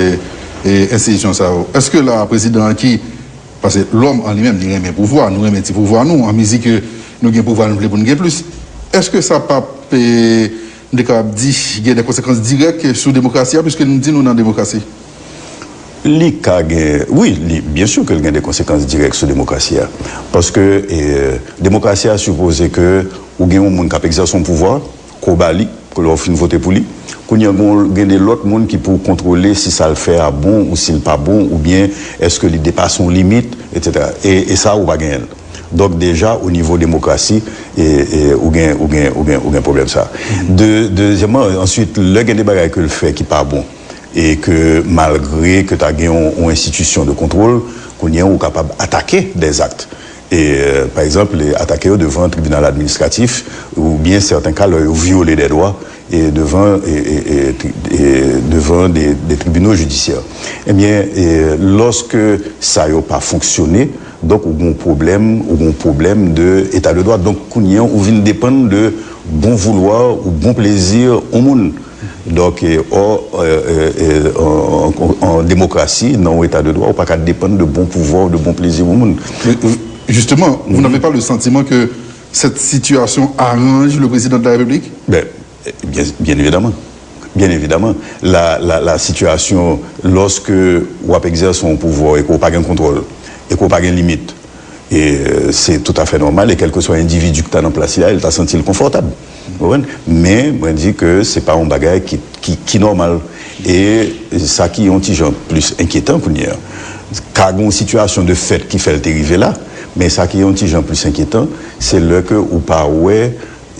e enstitisyon sa yo, èske la prezidan an ki, paske lòm an li menm, li renmen pouvwa, nou renmen ti pouvwa nou, an mizi ke nou gen pouvwa, nou vle pou n gen plis. Èske sa p ap, e, m te kapab di, gen de konsekans dirèk sou demokrasi a, piske nou di nou nan demokrasi? Li ka gen, wi, li, byen si ke l gen de konsekans dirèk sou demokrasi a. Paske, e, demokrasi a sipoze ke ou gen yon moun k ap egzèse yon pouvwa, ke w ba li, ke lè w fin vote pou li. Kounye a, gen, gen de lòt moun ki pou kontwole si sa l fè a bon ou si l pa bon, oubyen èske li depase yon limit, etsetera. E, e sa, ou pa genyen l. Donk, deja, o nivo demokrasi, e, e, ou gen, ou gen, ou gen, ou gen pwoblèm sa. De, dezyèmman, answit, lè gen de bagay ke l fè ki pa bon, e ke malgre ke ta gen yon, yon enstitisyon de kontwòl, kounye a, ou kapab atake dèzak. E, euh, pa egzanp, atake yo devan tribinal administratif, oubyen sèten ka, lè yo vyole de dwa, e devan, e, e, e, tri- e devan de, de tribinal jidisyè. Ebyen, e, lòske sa yo pa fonksyone, donk ou gen yon pwoblèm, ou gen yon pwoblèm de eta de dwa. Donk, kounye a, ou vin depann de bon voulwa ou bon plezi yon moun. Donk, e, ò, e, e, e, an, an, an demokrasi, nan yon eta de dwa, ou pa ka depann de bon pouvwa ou de bon plezi yon moun. Men, euh, justement, vous n'avez pas le sentiment que cette situation arrange le président de la République? Ben, bien, bien évidemment. Bien évidemment. La, la, la situation, lorsque w ap egzèse yon pouvwa e ke w pa gen kontwòl, e ke w pa gen limit, e, euh, se toutafè nòmal, e kèlkeswa endividi ki ta nan plas li a, li ta santi l konfòtab. Ou konprann? Men, mwen di ke se pa yon bagay ki, ki, ki nòmal. E sa ki yon ti jan plis enkyetan kounye a, ka gen yon sitiyasyon de fèt ki fè l te rive la, men sa ki yon ti jan plis enkyetan, se lè ke ou pa wè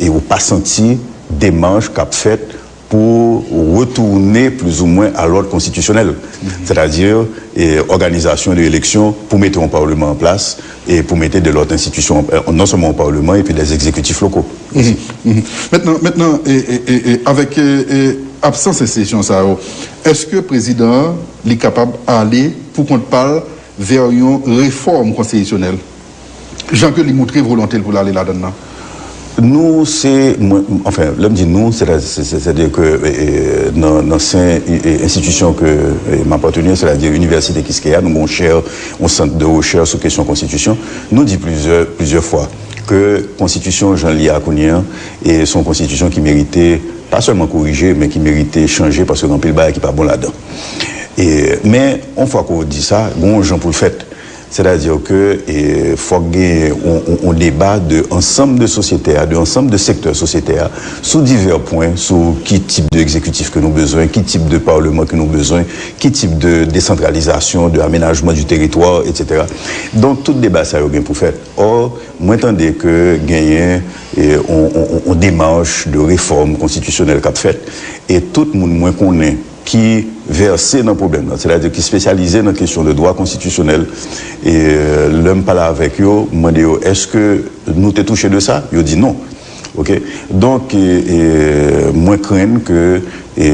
e ou pa santi demach k ap fèt pou retounen plizoumwen a lòd konstitisyonèl. Sètadi, e, òganizasyon de eleksyon pou mete yon palman an plas e pou mete de lòt enstitisyon, e, non sèlman yon palman epi de egzekitif loko. Mentnan, mentnan, e, e, e, e, avèk, e, e, absans enstitisyon sa yo, èske prezidan an, li kapab ale pou kont pa l vè yon refòm konstitisyonèl? Jan ke li moutre volonte l pou l ale ladann nan. Nou, se, mwen, anfen, lè m di nou, se, se, se, sètadi ke, e, e, nan, nan sen, e, e, enstitisyon ke, e, m apateni, sètadi Inivèsite Kiskeya, nou gen yon chè, yon sant de rechèch sou kesyon konstitisyon. Nou di plizyè, plizyè fwa ke konstitisyon jan l ye a kounye a, e se yon konstitisyon ki merite pa sèlman korije, men ki merite chanje, paske gen anpil bagay ki pa bon ladan. E, men, yon fwa ke w di sa, gen yon jan pou l fèt. Sètadi ke, e, fòk genyen yon, yon, yon deba de ansanm de sosyete a, de ansanm de sektè sosyete a, sou divè pwen, sou ki tip de egzekitif ke nou bezwen, ki tip de palman ke nou bezwen, ki tip de desantralizasyon, de amenajman di teritwa, etsetera. Donk, tout deba sa yo gen pou fèt. Ò, mwen tande ke genyen, e, yon, yon, yon, yon demach de refòm konstitisyonèl k ap fèt. E tout moun mwen konnen ki vèse nan pwoblèm nan, sètadi ki espesyalize nan kesyon de dwa konstitisyonèl. E, euh, lè m pale avèk yo, m mande yo, èske nou te touche de sa? Yo di non. Oke? Donk, e, e, mwen krenn ke e,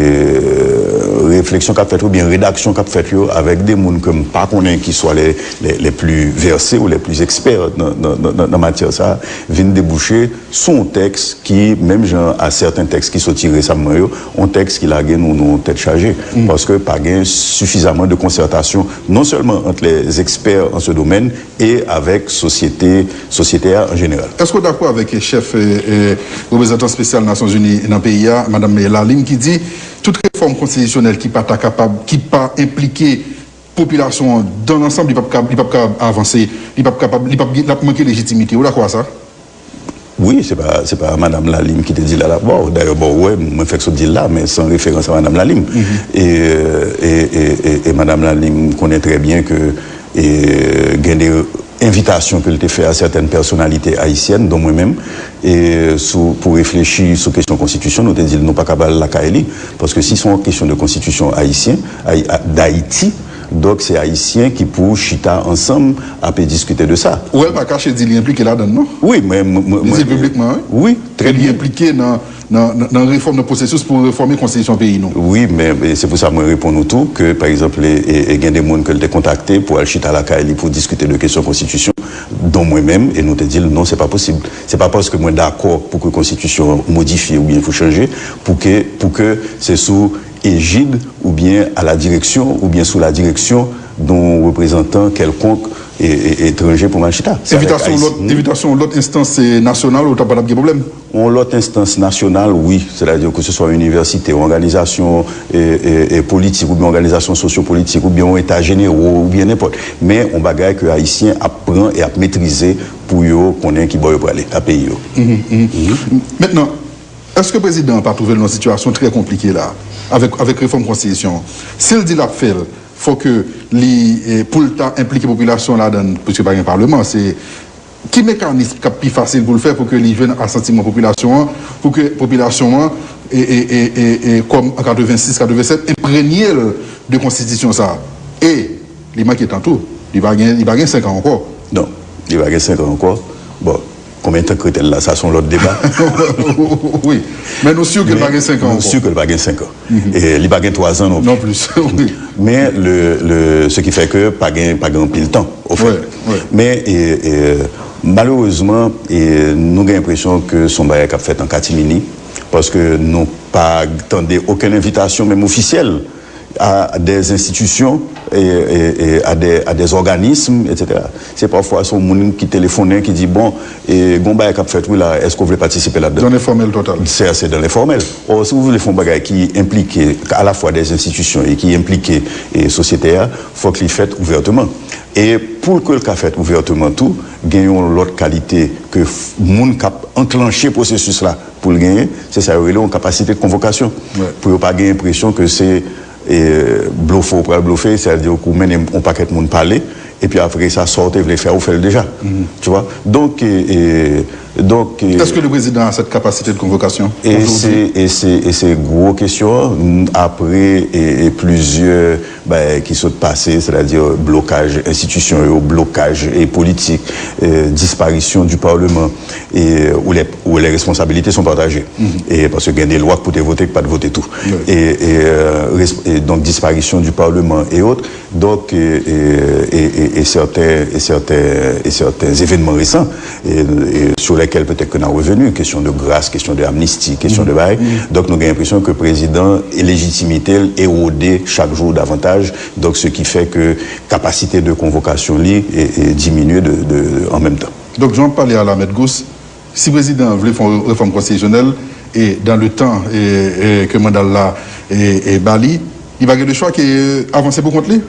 refleksyon k ap fèt oubyen redaksyon k ap fèt yo avèk de moun ke m pa konnen ki swa les, les, les plus versés ou les plus experts nan, nan, nan, nan matyè sa, vin debouche sou yon tèks ki, menm jan a sèten tèks ki soti resamman yo, yon tèks ki lage nou nan yon tèt chaje. Paske pa gen sifizaman de konsètasyon, non sèlman ant les experts en ce domaine, e avèk sosyete, sosyete a an jeneral. Èske w dakò avèk chèf, e, e, reprezantan espesyal Nasyonzini nan peyi a, madanm Lalim, ki di tout refòm konstitisyonèl ki pa ta kapab, ki pa enplike popilasyon an dan lansanm, li p ap ka, li p ap ka avanse, li p ap kapab, li p ap, l ap manke lejitimite. Ou dakò a sa? Wi, se pa, se pa madanm Lalim ki te di l la, la. Bon, dayè, bon, ou wè, mwen fèk sot di l la, men san referans a madanm Lalim. E, e, e, e, e madanm Lalim konnen trè byen ke, e, gen de envitasyon ke l te fè a sètèn pèsonalite ayisyèn, dont mwen menm, e, sou, pou reflechi sou kesyon konstitisyon, nou te di l nou pa ka ba l lakay li, paske si se yon kesyon de konstitisyon ayisyen, Ayi-, a-, Dayiti, donk se ayisyen ki pou chita ansanm ape diskite de sa. Ou wè l pa kache di li enplike ladan l, non? Wi, men mwen, mwen, Li di l piblikman, wi. Wi, trè byen. Li enplike nan, nan, nan, nan refòm, nan pwosesis pou refòme konstitisyon peyi nou. Wi, men, e, se pou sa mwen reponn ou tou ke, pa egzanp, e, e, e gen de moun ke l te kontakte pou al chita lakay li pou diskite de kesyon konstitisyon, dont mwen menm, e nou te di l non, se pa posib. Se pa paske mwen dakò pou ke konstitisyon an modifye oubyen pou chanje, pou ke, pou ke se sou ejid oubyen a la direksyon oubyen sou la direksyon de yon reprezantan kèlkonk, e, e, etranje pou m al chita. Se avèk Envitasyon Ayisyen. Lòt, envitasyon lòt enstans, e, nasyonal, ou ta pa t ap gen pwoblèm? Yon lòt enstans nasyonal, wi. Sètadi ke se swa yon inivèsite, yon òganizasyon, e, e, e, politik, oubyen yon òganizasyon sosyopolitik, oubyen yon eta jenero, oubyen nenpòt. Men, yon bagay ke Ayisyen ap pran e ap metrize pou yo konnen ki bò yo prale a peyi yo. Mentnan, èske prezidan an pa twouve l nan yon sitiyasyon trè konplike la, avèk, avèk refòm konstitisyon an? Si l di l ap fè l, fò ke li, e, pou l ta enplike popilasyon an ladan l, piske pa gen palman, se ki mekanis k ap pi fasil pou l fè pou ke li jwenn asantiman popilasyon an, pou ke popilasyon an, e, e, e, e, e, kòm an katrevensis, katrevennsèt, enprenye l de konstitisyon sa a? E li manke tan tou. Li pa gen, li pa gen senk an ankò. Non, li pa gen senk an ankò. Bon, konbyen tan k rete l la, sa se yon lòt deba. Wi. Men nou si ke l pa gen senk an ankò. Nou si ke l pa gen senk an. E li pa gen twa zan non plis. Non plis, wi. Men le, le, ce qui fait que pa gen, pa gen anpil tan, au fait. Wi, wi. Men, e, e, malerezman, e, nou gen enpresyon ke se yon bagay k ap fèt an katimini, paske nou pa tande okenn envitasyon, menm ofisyèl, à des institutions et, et, et à des, à des organismes, et cetera. Se pafwa se yon moun ki telefonnen, ki di, bon, e, gon bagay k ap fèt, wi, la, èske w vle patisipe ladan? Dans l'informel total. Se, se dans l'informel. Or, si w vle fè yon bagay ki enplike alafwa des institutions e ki enplike, e, sosyete a, fòk li fèt ouvèteman. E pou ke l ka fèt ouvèteman tou, gen yon lòt kalite ke f-, moun k ap anklanche pwosesis la pou l genyen, se sa yo rele yon kapasite de konvokasyon. Pou yo pa gen enpresyon ke se, e, blofe w pral blofe, sètadi ke w mennen yon pakèt moun pale, epi apre sa, sa w te vle fè, ou fè l deja. Tu vois? Donk, e, e, donk, e, Est-ce que le président a cette capacité de convocation aujourd'hui? E se, e se, e se gwo kesyon an, apre, e, e plizyè bagay ki sot pase, sètadi blokaj enstitisyon yo, blokaj, e, politik, e, disparition du Parlement, e, où les, où les responsabilités sont partagées. E paske gen de lwa k pou te vote, k pa t vote tou. E, e, e, donk, disparition du Parlement et autres. Donk, e, e, e, e, e sèten, e sèten, e sèten evènman resan, e, e sur lesquels peut-être que n a revenu, kesyon de gras, kesyon de amnisti, kesyon de bagay. Donk, nou gen enpresyon ke prezidan e lejitimite l erode chak jou davantaj. Donk, ce qui fait que kapasite de konvokasyon li, e, e diminye de, de, an menm tan. Donk, jan w ap pale a la, Mèt Gous, si prezidan an vle fè yon refòm konstitisyonèl, e dans le temps, e, e ke manda l la, e, e ba li, li pa gen de chwa ke avanse pou kont li?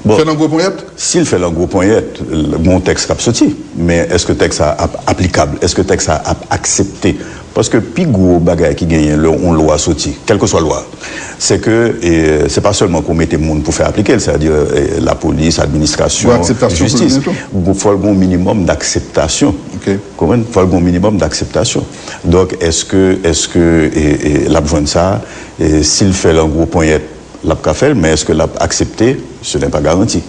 Bon, fè l an gwo ponyèt? Si l fè l an gwo ponyèt, l-, gon tèks k ap soti. Men èske tèks sa ap aplikab? Èske tèks sa ap aksepte? Paske pi gwo bagay ki genyen lè yon lwa soti, kèlkeswa lwa, se ke, e, se pa sèlman ke w mete moun pou fè aplike l, sètadi, e, lapolis, administrasyon, jistis. Fò l gen yon minimòm dakseptasyon. Konprann? Fò l gen yon minimòm dakseptasyon. Donk, èske, èske, e, e, l ap jwenn sa? E, si l fè l an gwo ponyèt, l ap ka fè l, men èske l ap aksepte? Ce n'est pas garanti.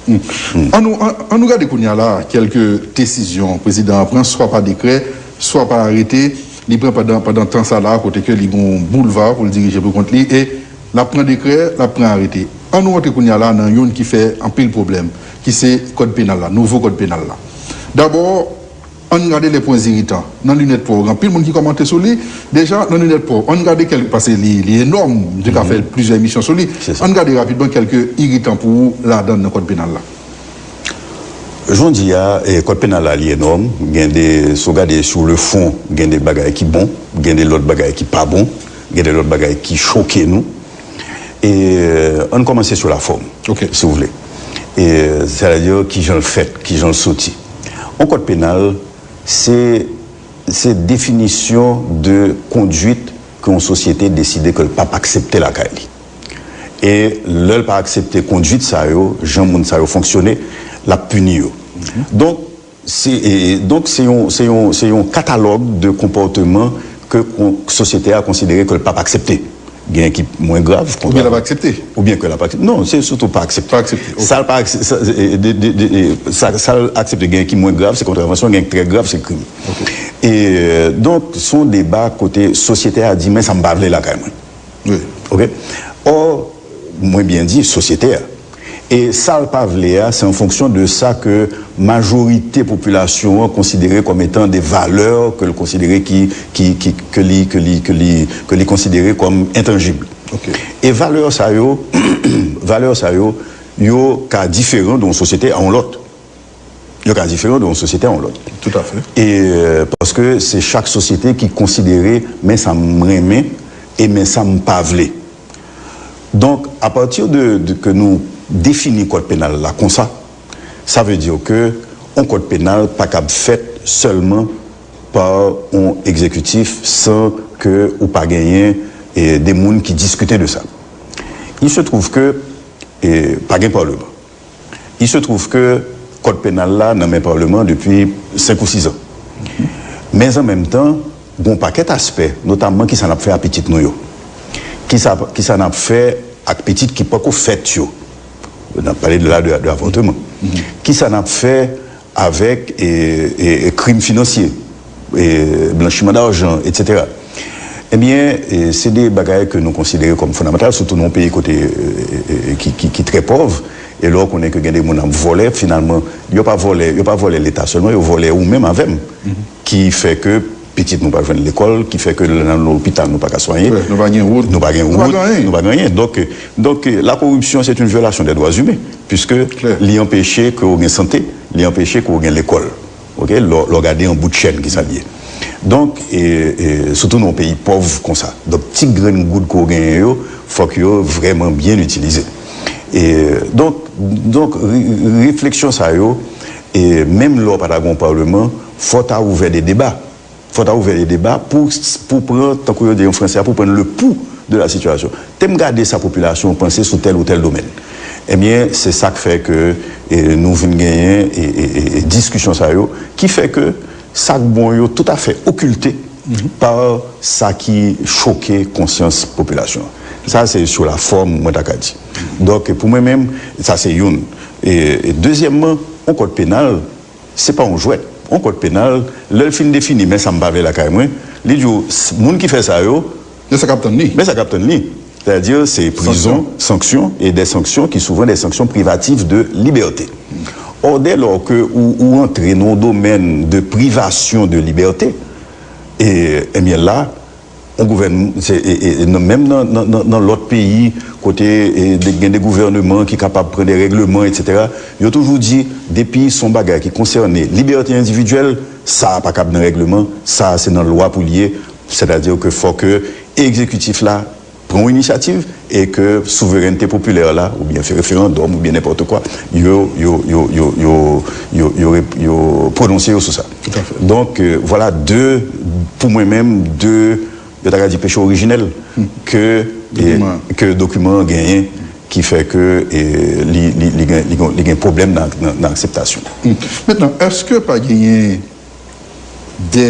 An nou, an, an nou gade kounye a la, kèlke desizyon prezidan an pran, swa pa dekrè, swa pa arete, li pran pandan, pandan tan sa la, kote ke li gen yon boulva pou l dirije pou kont li, e l ap pran dekrè, l ap pran arete. An nou rantre kounye a la nan youn ki fè anpil pwoblèm, ki se kòd penal la, nouvo kòd penal la. Dabò, ann gade les points irritants. Nan linèt pa w, gen anpil moun ki kòmante sou li. Deja, nan linèt pa w, ann gade kèk, paske li, li enòm, m te ka fè plizyè emisyon sou li. Ann gade rapidman kèk iritan pou ou ladan nan kòd penal la. Jan w di a, kòd penal la li enòm, gen de, si w gade sou le fon, gen de bagay ki bon, gen de lòt bagay ki pa bon, gen de lòt bagay ki choke nou. E ann kòmanse sou la fòm, si w vle. E sètadi kijan l fèt, kijan l soti. Yon kòd penal, se se definisyon de kondwit ke yon sosyete deside ke l p ap aksepte lakay li. E lè l pa aksepte kondwit sa yo, jan moun sa yo fonksyone, l ap pini yo. Donk, se, e, donk, se yon, se yon, se yon katalòg de konpòteman ke kon- sosyete a konsidere ke l p ap aksepte. Gen ki mwen grav. Oubyen l ap aksepte. Oubyen ke l ap aksepte. Non, se sitou pa aksepte. Pa aksepte. Sa l pa aksepte, sa, e, de, de, de, e, sa, sa l aksepte gen ki mwen grav, se kontravansyon, gen ki trè grav, se krim. E, e, donk, se yon deba kote sosyete a di, men sa m pa vle lakay mwen. Wi. Oke? Ò, mwen byen di, sosyete a. E sa l pa vle a, se an fonksyon de sa ke majorite popilasyon an konsidere kòm etan de valè ke l konsidere ki, ki, ki, ke li, ke li, ke li, ke li konsidere kòm entanjib. E valè sa yo, valè sa yo, yo ka diferan de yon sosyete a yon lòt. Yo ka diferan de yon sosyete a yon lòt. Toutafè. E, e, paske se chak sosyete ki konsidere, men sa m renmen, e men sa m pa vle. Donk, apati de, de ke nou defini kòd penal la konsa, sa vle di ke yon kòd penal pa kab fèt sèlman pa yon egzekitif san ke ou pa genyen, e, de moun ki diskite de sa. Il se trouve que, e, pa gen palman. Il se trouve que kòd penal la nan men palman depi senk ou sis an. Men an menm tan, gen yon pakèt aspè, notamman kisa n ap fè ak pitit nou yo. Kisa, kisa n ap fè ak pitit ki poko fèt yo. N ap pale de la de, de avòtman. Kisa n ap fè avèk, e, e, e krim finansye, e, blanchiman dajan, etsetera. Ebyen, e, se de bagay ke nou konsidere kòm fondamantal, sitou nan yon peyi kote, e, e, e, ki, ki, ki trè pòv, e lè w konnen ke gen de moun ap vòlè, finalman, yo pa vòlè, yo pa vòlè Leta sèlman, yo vòlè ou menm avè m, ki fè ke pitit nou pa jwenn lekòl, ki fè ke lè n al nan lopital nou pa ka swanyen. Nou pa gen wout. Nou pa gen wout, nou pa gen anyen. Donk, donk, la corruption, c'est une violation des droits humains, puisque li anpeche ke w gen sante, li anpeche ke w gen lekòl. Oke? Lè w, lè w gade an bout chèn ki sa l ye. Donk, e, e, sitou nan yon peyi pòv konsa. Donk, ti grenn goud ke w genyen yo, fòk yo vrèman byen itilize. E, donk, donk, re-, refleksyon sa yo, e, menm lè w pa ta gen yon palman, fò w ta ouvè de deba. Fò ta ouvè de deba pou, pou pran, tankou yo di an fransè a, pou pran le pouls de la situation. Te m gade sa popilasyon an panse sou tèl ou tèl domèn. Ebyen, se sa k fè ke, e, nou vin genyen, e, e, e, e diskisyon sa yo, ki fè ke sa k bon yo toutafè okilte pa sa ki choke konsyans popilasyon an. Sa, se sou la fòm, mwen ta ka di. Donk, pou mwen menm, sa se youn. E, e dezyèmman, yon kòd penal, se pa yon jwèt. Yon kòd penal, lè l fin defini, men sa m pa vle lakay mwen, li di w, s-, moun ki fè sa yo, men sa k ap tann li. Men sa k ap tann li. Sètadi, se prizon, sanksyon, e de sanksyon ki souvan de sanksyon privatif de libète. Ò, dèlò ke ou, ou antre nan yon domèn de privasyon de libète, e, ebyen la, yon gouvèn-, se, e, e, e, nan, menm nan, nan, nan, nan lòt peyi, kote, e, de, gen de gouvènman ki kapab pran de règleman, etsetera, yo toujou di, depi se yon bagay ki konsène libète endividyèl, sa a pa kab nan règleman, sa a se nan lwa pou l ye, sètadi ke fò ke egzekitif la pran yon inisyativ e ke souverènte popilè la, oubyen fè referandòm, oubyen nenpòt kwa, yo, yo, yo, yo, yo, yo, yo, yo pwononse yo sou sa. Donk, e, vwala de, pou mwen menm, de, yo ta ka di peche orijinèl ke, e, ke dokiman an genyen, ki fè ke, e, li, li, li gen, li gen, li gen pwoblèm nan, nan, nan akseptasyon. Mentnan, èske pa genyen de,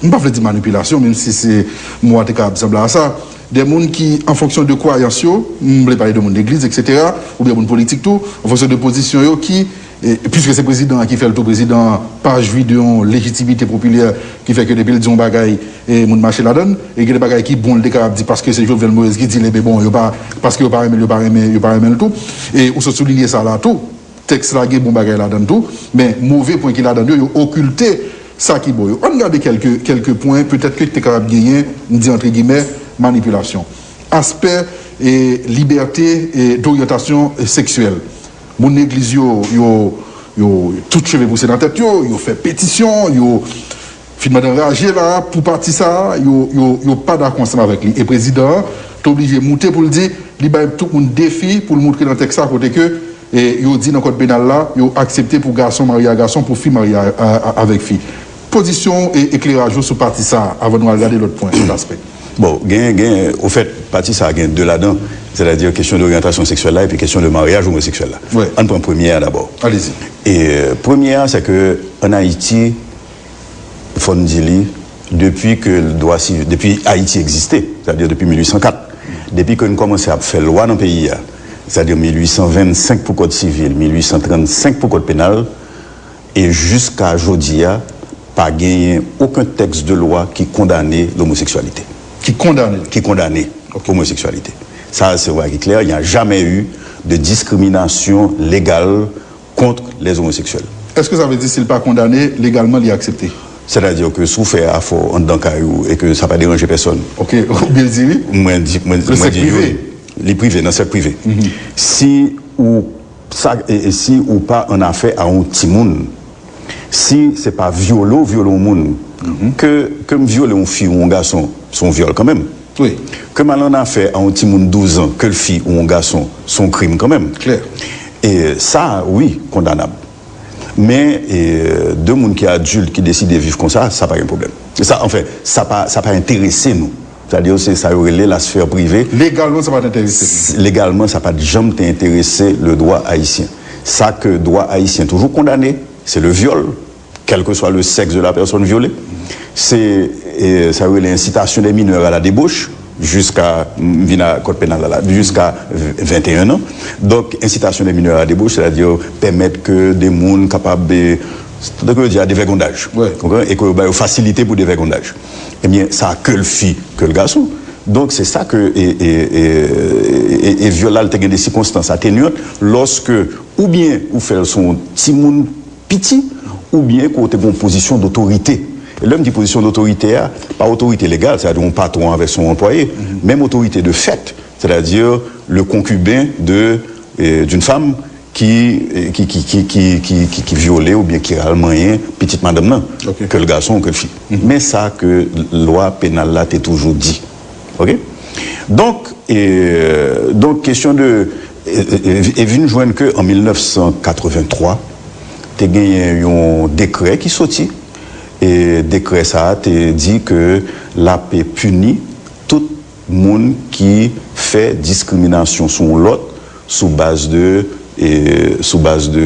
m pa vle di manipilasyon, menm si se mo a te kapab sanble a sa, de moun ki, an fonksyon de kwayans yo, m vle pale de moun legliz, etsetera, oubyen moun politik tou, an fonksyon de pozisyon yo, ki e, piske se prezidan an ki fè l tou, prezidan an pa jwi de yon lejitimite popilè ki fè ke depi l di yon bagay, e, moun mache ladan l, e gen de bagay ki bon, l te kapab di paske se Jovenel Moïse ki di l, ebyen bon, yo pa, paske yo pa renmen l, yo pa renmen, yo pa renmen l tou. E ou sot soulinye sa la tou. Tèks la gen bon bagay ladan l tou, men move pwen ki ladan l yo, yo okilte sa ki bon yo. Ann gade kèlke, kèlke pwen, petèt ke te kapab genyen, m di antre gimè, manipilasyon. Aspè, e, libète, e, doryantasyon, e, seksyèl. Moun legliz yo, yo, yo tout cheve pouse nan tèt yo, yo fè petisyon, yo fin mande anraje la pou pati sa a, yo, yo, yo pa dakò ansanm avèk li. E prezidan an t oblije moute pou l di, li bay tout moun defi pou l moutre nan tèks sa kote ke, e, yo di nan kòd penal la, yo aksepte pou gason marye a gason, pou fi marye a, a, a, avèk fi. Pozisyon w e ekleraj ou sou pati sa a, avan nou al gade lòt pwen, lòt aspè. Bon, gen, gen, ofèt, pati sa a gen de ladan, sètadi kesyon de oryantasyon seksyèl la epi kesyon de maryaj omoseksyèl la. Ann pran premye a dabò. Alezi. E premye a, se ke ann Ayiti, fò n di li, depi ke dwa sivil, depi Ayiti egziste, sètadi depi mil uit san kat, depi ke n kòmanse ap fè lwa nan peyi a, sètadi mil uit san vennsenk pou kòd sivil, mil uit san trannsenk pou kòd penal, e jiska jodi a, pa genyen okenn tèks de lwa ki kondane lomoseksyalite. Ki kondane l. Ki kondane omoseksyalite. Sa, se yon bagay ki klè. Il n'y a jamais eu de discrimination légale contre les homosexuels. Èske sa vle di si l pa kondane, legalman li aksepte? Sètadi ke si w fè afè w anndan kay ou e ke sa pa deranje pèsonn. Ok, ou byen di wi. Mwen di, mwen, mwen di wi. Li prive, nan sèk prive. Si ou sa, e, e si ou pa an afè a yon timoun, si se pa vyole w vyole yon moun, ke, ke m vyole yon fi ou yon gason, se yon vyòl kanmenm. Wi. Ke m al an afè a yon timoun douz an, ke l fi ou yon gason, se yon krim kanmenm. Klè. E sa, wi, kondanab. Men, e, de moun ki adilt, ki deside viv konsa, sa pa gen pwoblèm. Sa, anfen, sa pa, sa pa enterese nou. Sètadi, se sa yo rele la sphère privée. Legalman, sa pa t enterese nou. Legalman, sa pa t janm te enterese le droit haïtien. Sa ke dwa ayisyen toujou kondane, se le viol, quel que soit le sexe de la personne violée. Se, e, sa yo rele incitation des mineurs à la débauche, jiska, m vin a kòd penal la, la, jiska venteyen an. Donk, incitation des mineurs à la débauche, sètadi pèmèt ke de moun kapab, e, tankou yo di a, devègondaj. Konprann? E ke yo ba yo fasilite pou devègondaj. Ebyen, sa ke l fi, ke l gason. Donk, se sa ke, e, e, e, e, e vyòl la, l te gen de sikonstans atenyant, lòske, oubyen ou fè l sou yon timoun piti, oubyen ke w te gen yon pozisyon dotorite. E lè m di pozisyon dotorite a, pa otorite legal, sètadi yon patwon avèk yon anplwaye, menm otorite de fèt, sètadi le concubin de, e, d'une femme ki, e, ki, ki vyole oubyen ki al manyen pitit madanm nan, ke l gason ou ke l fi. Men sa ke lwa penal la te toujou di. Ok? Donk, e, donk, kesyon de, e, e, e vin jwenn ke an mil nèf san katrevenntwa, te genyen yon dekrè ki soti, e dekrè sa a te di ke l ap pini tout moun ki fè diskriminasyon sou yon lòt sou baz de, e, sou baz de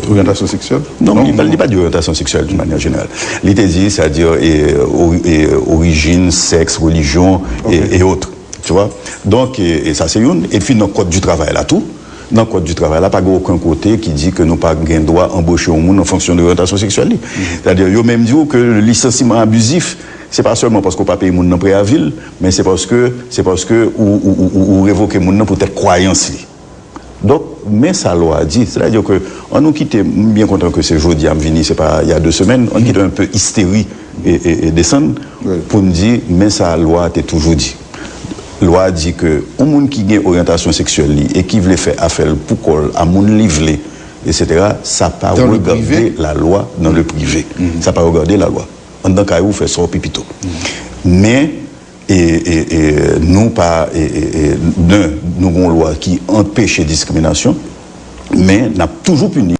Oryantasyon seksyèl? Non, li pa, li pa di oryantasyon seksyèl d'une manière générale. Li te di, sètadi, e, ori-, e, orijin, sèks, relijyon, e, e otre. Tu vois? Donk, e, e sa se youn. Epi nan kòd di travay la tou, nan kòd di travay la, pa gen okenn kote ki di ke nou pa gen dwa anboche yon moun an fonksyon de oryantasyon seksyèl li. Sètadi, yo menm di w ke lisansiman abizif, se pa sèlman paske w pa peye moun nan preavi l, men se paske, se paske ou, ou, ou, ou, ou revoke moun nan poutèt kwayans li. Donk, men sa lwa a di, sètadi ke, ann nou kite, m byen kontan ke se jodi a m vini, se pa il y a deux semaines, ann kite un peu isteri e, e, e desann, pou n di, men sa lwa a te toujou di. Lwa a di ke yon moun ki gen oryantasyon seksyèl li e ki vle fè afè l pou kò l a moun li vle, etsetera, sa pa regade lalwa nan le prive. Sa pa regade lalwa. Anndan kay ou, fè sa w pi pito. Men, e, e, e, nou pa, e, e, e, de, nou gen yon lwa ki anpeche diskriminasyon, men n ap toujou pini,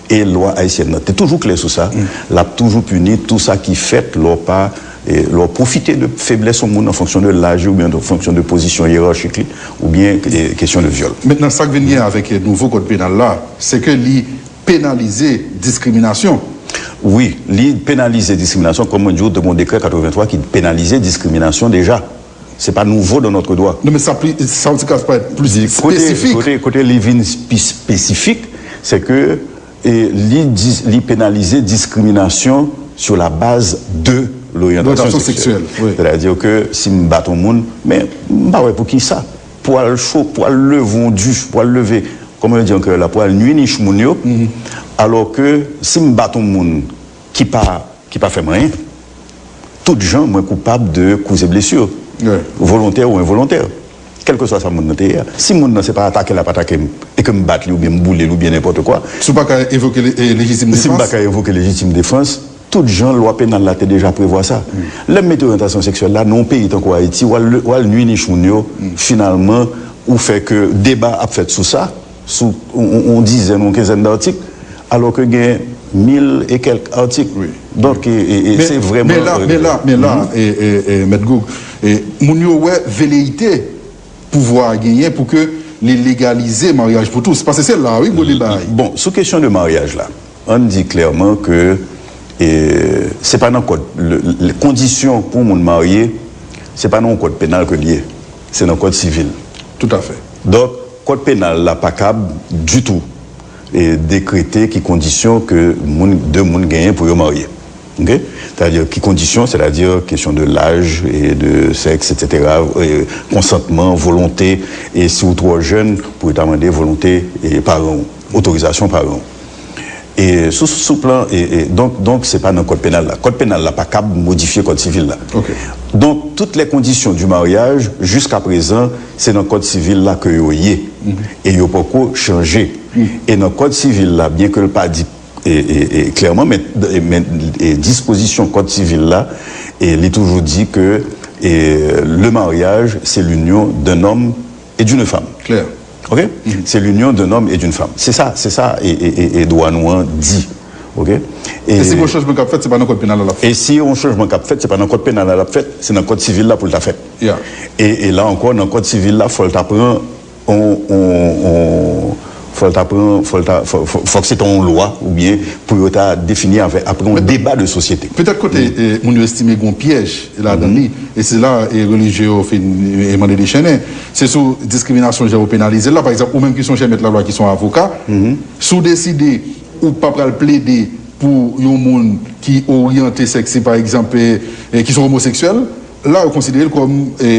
e lwa ayisyèn nan te toujou klè sou sa, l ap toujou pini tou sa ki fèt lè w pa, e, lè w pwofite de feblès yon moun an fonksyon de laj li oubyen an fonksyon de pozisyon yerachik li, oubyen, e, kesyon de vyòl. Mentnan, sa k vin gen avèk, e, nouvo kòd penal la, se ke li penalize diskriminasyon. Wi, li penalize diskriminasyon, kòm mwen di w, te gen yon dekrè katrevenntwa ki penalize diskriminasyon deja. Se pa nouvo dans notre droit. Non, men sa pli, sa yon ti ka parèt pli espesifik. Kote, kote li vin pi espesifik, se ke e li, dis- li penalize diskriminasyon sur la base de l'orientation sexuelle. Sètadi ke si m bat yon moun, men m pa wè pou ki sa. Pou al cho, pou al leve yon dich, pou al leve, kòman yo di an kreyòl la, pou al nwi nich moun yo, alò ke si m bat yon moun ki pa, ki pa fè m anyen, tout jan mwen koupab de koze blesi, volontè ou envolontè. Kèlkeswa sa moun nan te ye a. Si moun nan se pa atake l ap atake m, e ke m bat li oubyen m boule l oubyen nenpòt kwa. Si w pa ka evoke le- eh, lejitim defans. Si m pa ka evoke lejitim defans, tout jan lwa penal la te deja prevwa sa. Lè m mete oryantasyon seksyèl la, nan yon peyi tankou Ayiti, w al, w al nwi nich moun yo, finalman, ou fè ke deba ap fèt sou sa, sou yon, yon, yon dizèn, yon kenzèn datik, alò ke gen mil e kèk atik. Donk, e, e, e se vrèman. Men la, men la, men la, e, e, e, Mèt Goug, e, moun yo wè veleyite pouvwa a genyen pou ke li legalize maryaj pou tous. Paske se la, wi, gwo deba a ye. Bon, sou kesyon de maryaj la, ann di klèman ke, e, se pa nan kòd, le- le- kondisyon pou moun marye, se pa nan yon kòd penal ke l ye, se nan kòd sivil. Toutafè. Donk, kòd penal la pa kab ditou, e, dekrete ki kondisyon ke moun, de moun genyen pou yo marye. Ok? Sètadi ki kondisyon, sètadi kesyon de laj, e de sèks, etsetera, e konsantman, volonte, e si w twò jèn, pou yo ta mande volonte, e paran w, otorizasyon paran w. E sou, sou plan, e, e, donk, donk, se pa nan kòd penal la. Kòd penal la pa kab modifye kòd sivil la. Donk, toutes les conditions du mariage, jusqu'à présent, se nan kòd sivil la ke yo ye. E yo poko chanje. E nan kòd sivil la, byen ke l pa di, e, e, e, klèman, men, men, e, dispozisyon kòd sivil la, e li toujou di ke, e, le mariage, c'est l'union d'un homme et d'une femme. Klè. Ok? C'est l'union d'un homme et d'une femme. Se sa, se sa, e, e, e, e dwa nou an di. Ok? E si yon chanjman k ap fèt, se pa nan kòd penal la l ap fèt. E si yon chanjman k ap fèt, se pa nan kòd penal la l ap fèt, se nan kòd sivil la pou l ta fèt. E, e la ankò, nan kòd sivil la, fò l ta pran on, on, on, fò l ta pran, fò l ta, fò, fò, fòk se ta yon lwa, oubyen pou yo ta defini avè, apre yon deba de sosyete. Petèt kote, e, moun yo estime gen yon pyèj ladan li, e se la, e, relijye yo fin, e, mande dechennen. Se sou diskriminasyon jan yo penalize l la. Pa egzanp, ou menm ki se yon chè mèt lalwa, ki se yon avoka, si w deside ou pa pral plede pou yon moun ki oryante sèks li, pa egzanp, e, e, ki se yon omoseksyèl, la, yo konsidere l kòm, e,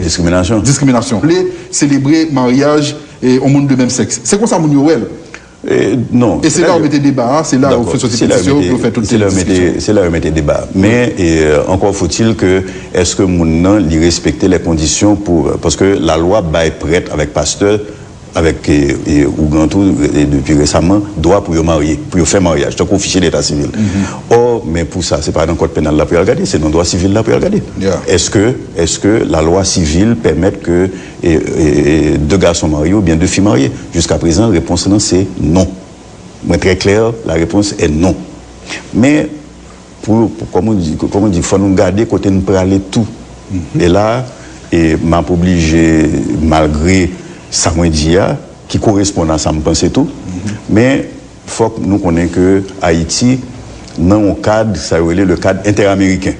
diskriminasyon. Diskriminasyon. Vle selebre maryaj, e, yon moun de menm sèks. Se konsa moun yo wè l. E, non. E se la yo mete deba a, se la yo fè soti petisyon, yo fè tout diskisyon. Se la yo mete deba a. Men, e, encore faut-il que, èske moun nan, li respekte les conditions pour, paske lalwa bay prèt avèk pastè, avèk, e, e, ougan tou, e, depi resaman, dwa pou yo marye, pou yo fè maryaj, tankou ofisye leta sivil. Ò, men pou sa, se pa nan kòd penal la pou y al gade, se nan dwa sivil la pou y al gade. Èske, èske lalwa sivil pèmèt ke, e, e, e, de gason marye oubyen de fi marye? Jiskaprezan, repons lan se non. Mwen trè klè, la réponse est non. Men, pou, pou, kòman di, kòman di, fò nou gade kote n prale tou. E la, e m ap oblije, malgre sa mwen di a, ki koresponn a sa m panse tou, men fòk nou konnen ke Ayiti nan yon kad, sa yo rele le kad entèameriken.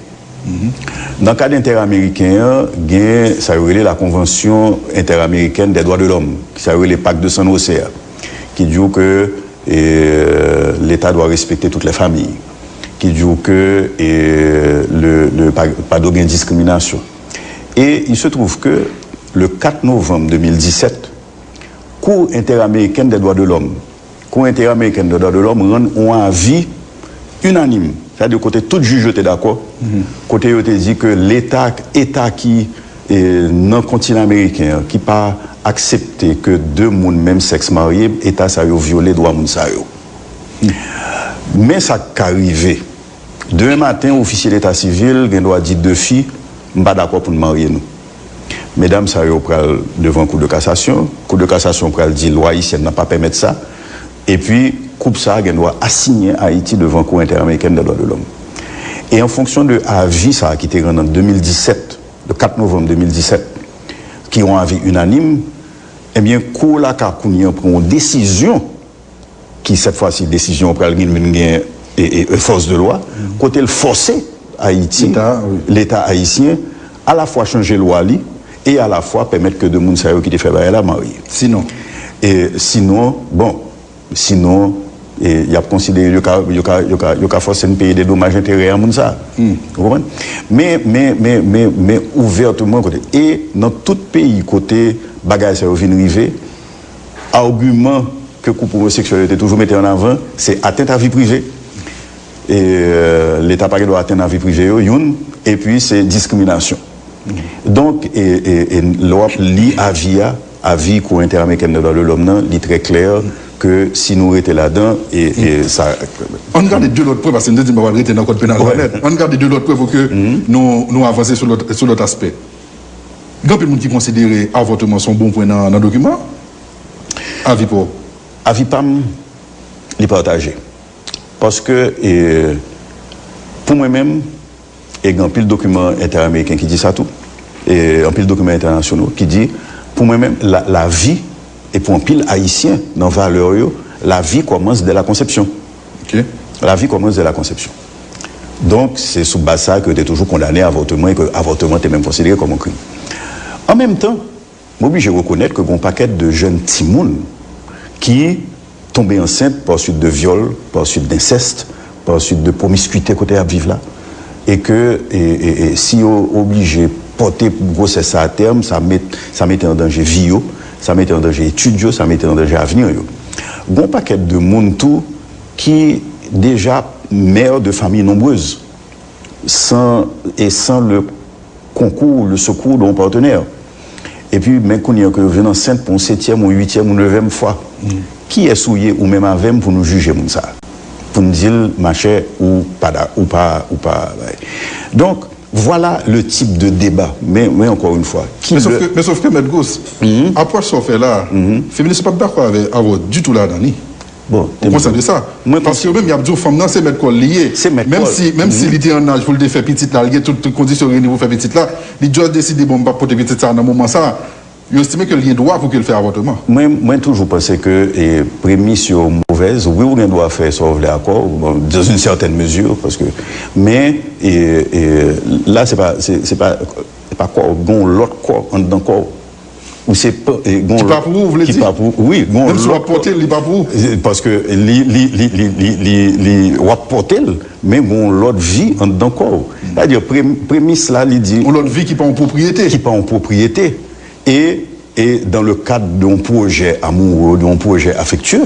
Nan kad entèameriken an, gen sa yo rele la Convention Interaméricaine des Droits de l'Homme, ki sa yo rele Pacte de San José a, ki di w ke, e, l'État doit respecter toutes les familles, ki di w ke, e, le, le, pa, pa dwe gen diskriminasyon. E il se trouve que le quatre novembre deux mille dix-sept, Cour interaméricaine des droits de l'homme, Cour interaméricaine des droits de l'homme rann yon avi inanim, sètadi kote tout jij yo te dakò, kote yo te di ke leta, eta ki, e, nan kontinan ameriken an, ki pa aksepte ke de moun menm sèks marye, eta sa yo vyole dwa moun sa yo. Men sa k ka rive. Demen maten, ofisye leta sivil gen dwa di de fi, "M pa dakò pou n marye nou." Medam sa yo pral devan Kou de kasasyon. Kou de kasasyon pral di lwa ayisyèn nan pa pèmèt sa. Epi, koup sa a gen dwa asiyen Ayiti devan Cour interaméricaine des droits de l'homme. E an fonksyon de avi sa a ki te rann an de mil disèt, le quatre novembre deux mille dix-sept, ki yon avi inanim, ebyen, kou la ka kounye an pran yon desizyon ki, sèt fwa si, desizyon an pral gen, vin gen, e, e, e, fòs de lwa, kote l fòse Ayiti, Leta, wi, Leta ayisyen, alafwa chanje lwa li, e alafwa pèmèt ke de moun sa yo ki te fè bagay la marye. Sinon? E sinon, bon, sinon, E y ap konsidere yo ka, yo ka, yo ka, yo ka fòse n peye de domaj enterè a moun sa a. Ou konprann? Men, men, men, men, men ouvèteman kote. E nan tout peyi kote bagay sa yo vin rive, agiman ke koup omoseksyèl yo te toujou mete an avan, se atent a vi prive. E, euh, Leta pa gen dwa atent a vi prive yo, youn, epi se diskriminasyon. Donk, e, e, e, lè w ap li avi a, avi Cour Interamericana des Droits de l'Homme nan, li trè klè ke si nou rete ladan, e, e sa. Ann gade de lòt pwen, paske m te di m pa pral rete nan kòd penal la nèt. Ann gade de lòt pwen pou ke nou, nou avanse sou lòt, sou lòt aspè. Gen anpil moun ki konsidere avòtman se yon bon pwen nan, nan dokiman. Avi pa w? Avi pa m, li pataje. Paske, e, pou mwen menm, e gen anpil dokiman entèameriken ki di sa tou, e anpil dokiman entènasyonal ki di, pou mwen menm, la, lavi, e pou anpil Ayisyen, nan valè yo, lavi kòmanse dè la konsepsyon. Lavi kòmanse dè la konsepsyon. Donk, se sou baz sa a ke yo te toujou kondane avòtman e ke avòtman te menm konsidere kòm yon krim. An menm tan, m oblije rekonèt ke gen yon pakèt de jèn timoun ki tonbe ansent pa suit de vyòl, pa suit de ensèst, pa suit de pwomiskite kote y ap viv la, e ke, e, e, e, si yo oblije pòte gwosès sa a tèm, sa met, sa mete an danje vi yo, sa mete an danje etid yo, sa mete an danje avni yo. Gen yon pakèt de moun tou ki deja mè de fanmi nonbrez, san, e san le concours, le secours de yon partenaire. Epi, men kounye a ke yo vin ansent pou yon setyèm, yon uityèm, yon nevyèm fwa. Kiyès ou ye, ou menm avè m, pou nou jije moun sa a? Pou n di l, machè, ou pa da, ou pa, ou pa. Donk, vwala le tip de deba. Men, men ankò yon fwa, ki Men sof ke, men sof ke, Mèt Gous, apwòch sa w fè la, feminis yo p ap dakò avè, avè w ditou ladan li. Bon, ou konsyan de sa? Paske yo menm, y ap di w fanm nan se mèt kò l li ye. Se mèt kò l. Menm si, menm si li te an aj pou l te fè pitit la, li gen tout, tout kondisyon reyini pou fè pitit la, li just deside, bon, m p ap pote pitit sa nan moman sa. Yo estime ke l gen dwa pou ke l fè avòtman. Mwen, mwen toujou panse ke, e, premis yo movèz. Wi, ou gen dwa fè sa w vle ak kò w, bon, dans une certaine mesure, paske, men, e, e, la, se pa, se, se pa, se pa kò w, gen yon lòt kò anndan kò w. Ou se pa, e, gon Ki pa pou ou, vle di? Ki pa pou, wi, gon Menm si w ap lòt pòte l, li pa pou ou. E, paske li, li, li, li, li, li, li, w ap pòte l, men gon lòt vi anndan kò w. Sètadi, pre-, premis la, li di Yon lòt vi ki pa yon pwopriyete. Ki pa yon pwopriyete. E, e dans le cadre de yon pwojè amoureux, de yon pwojè affectueux,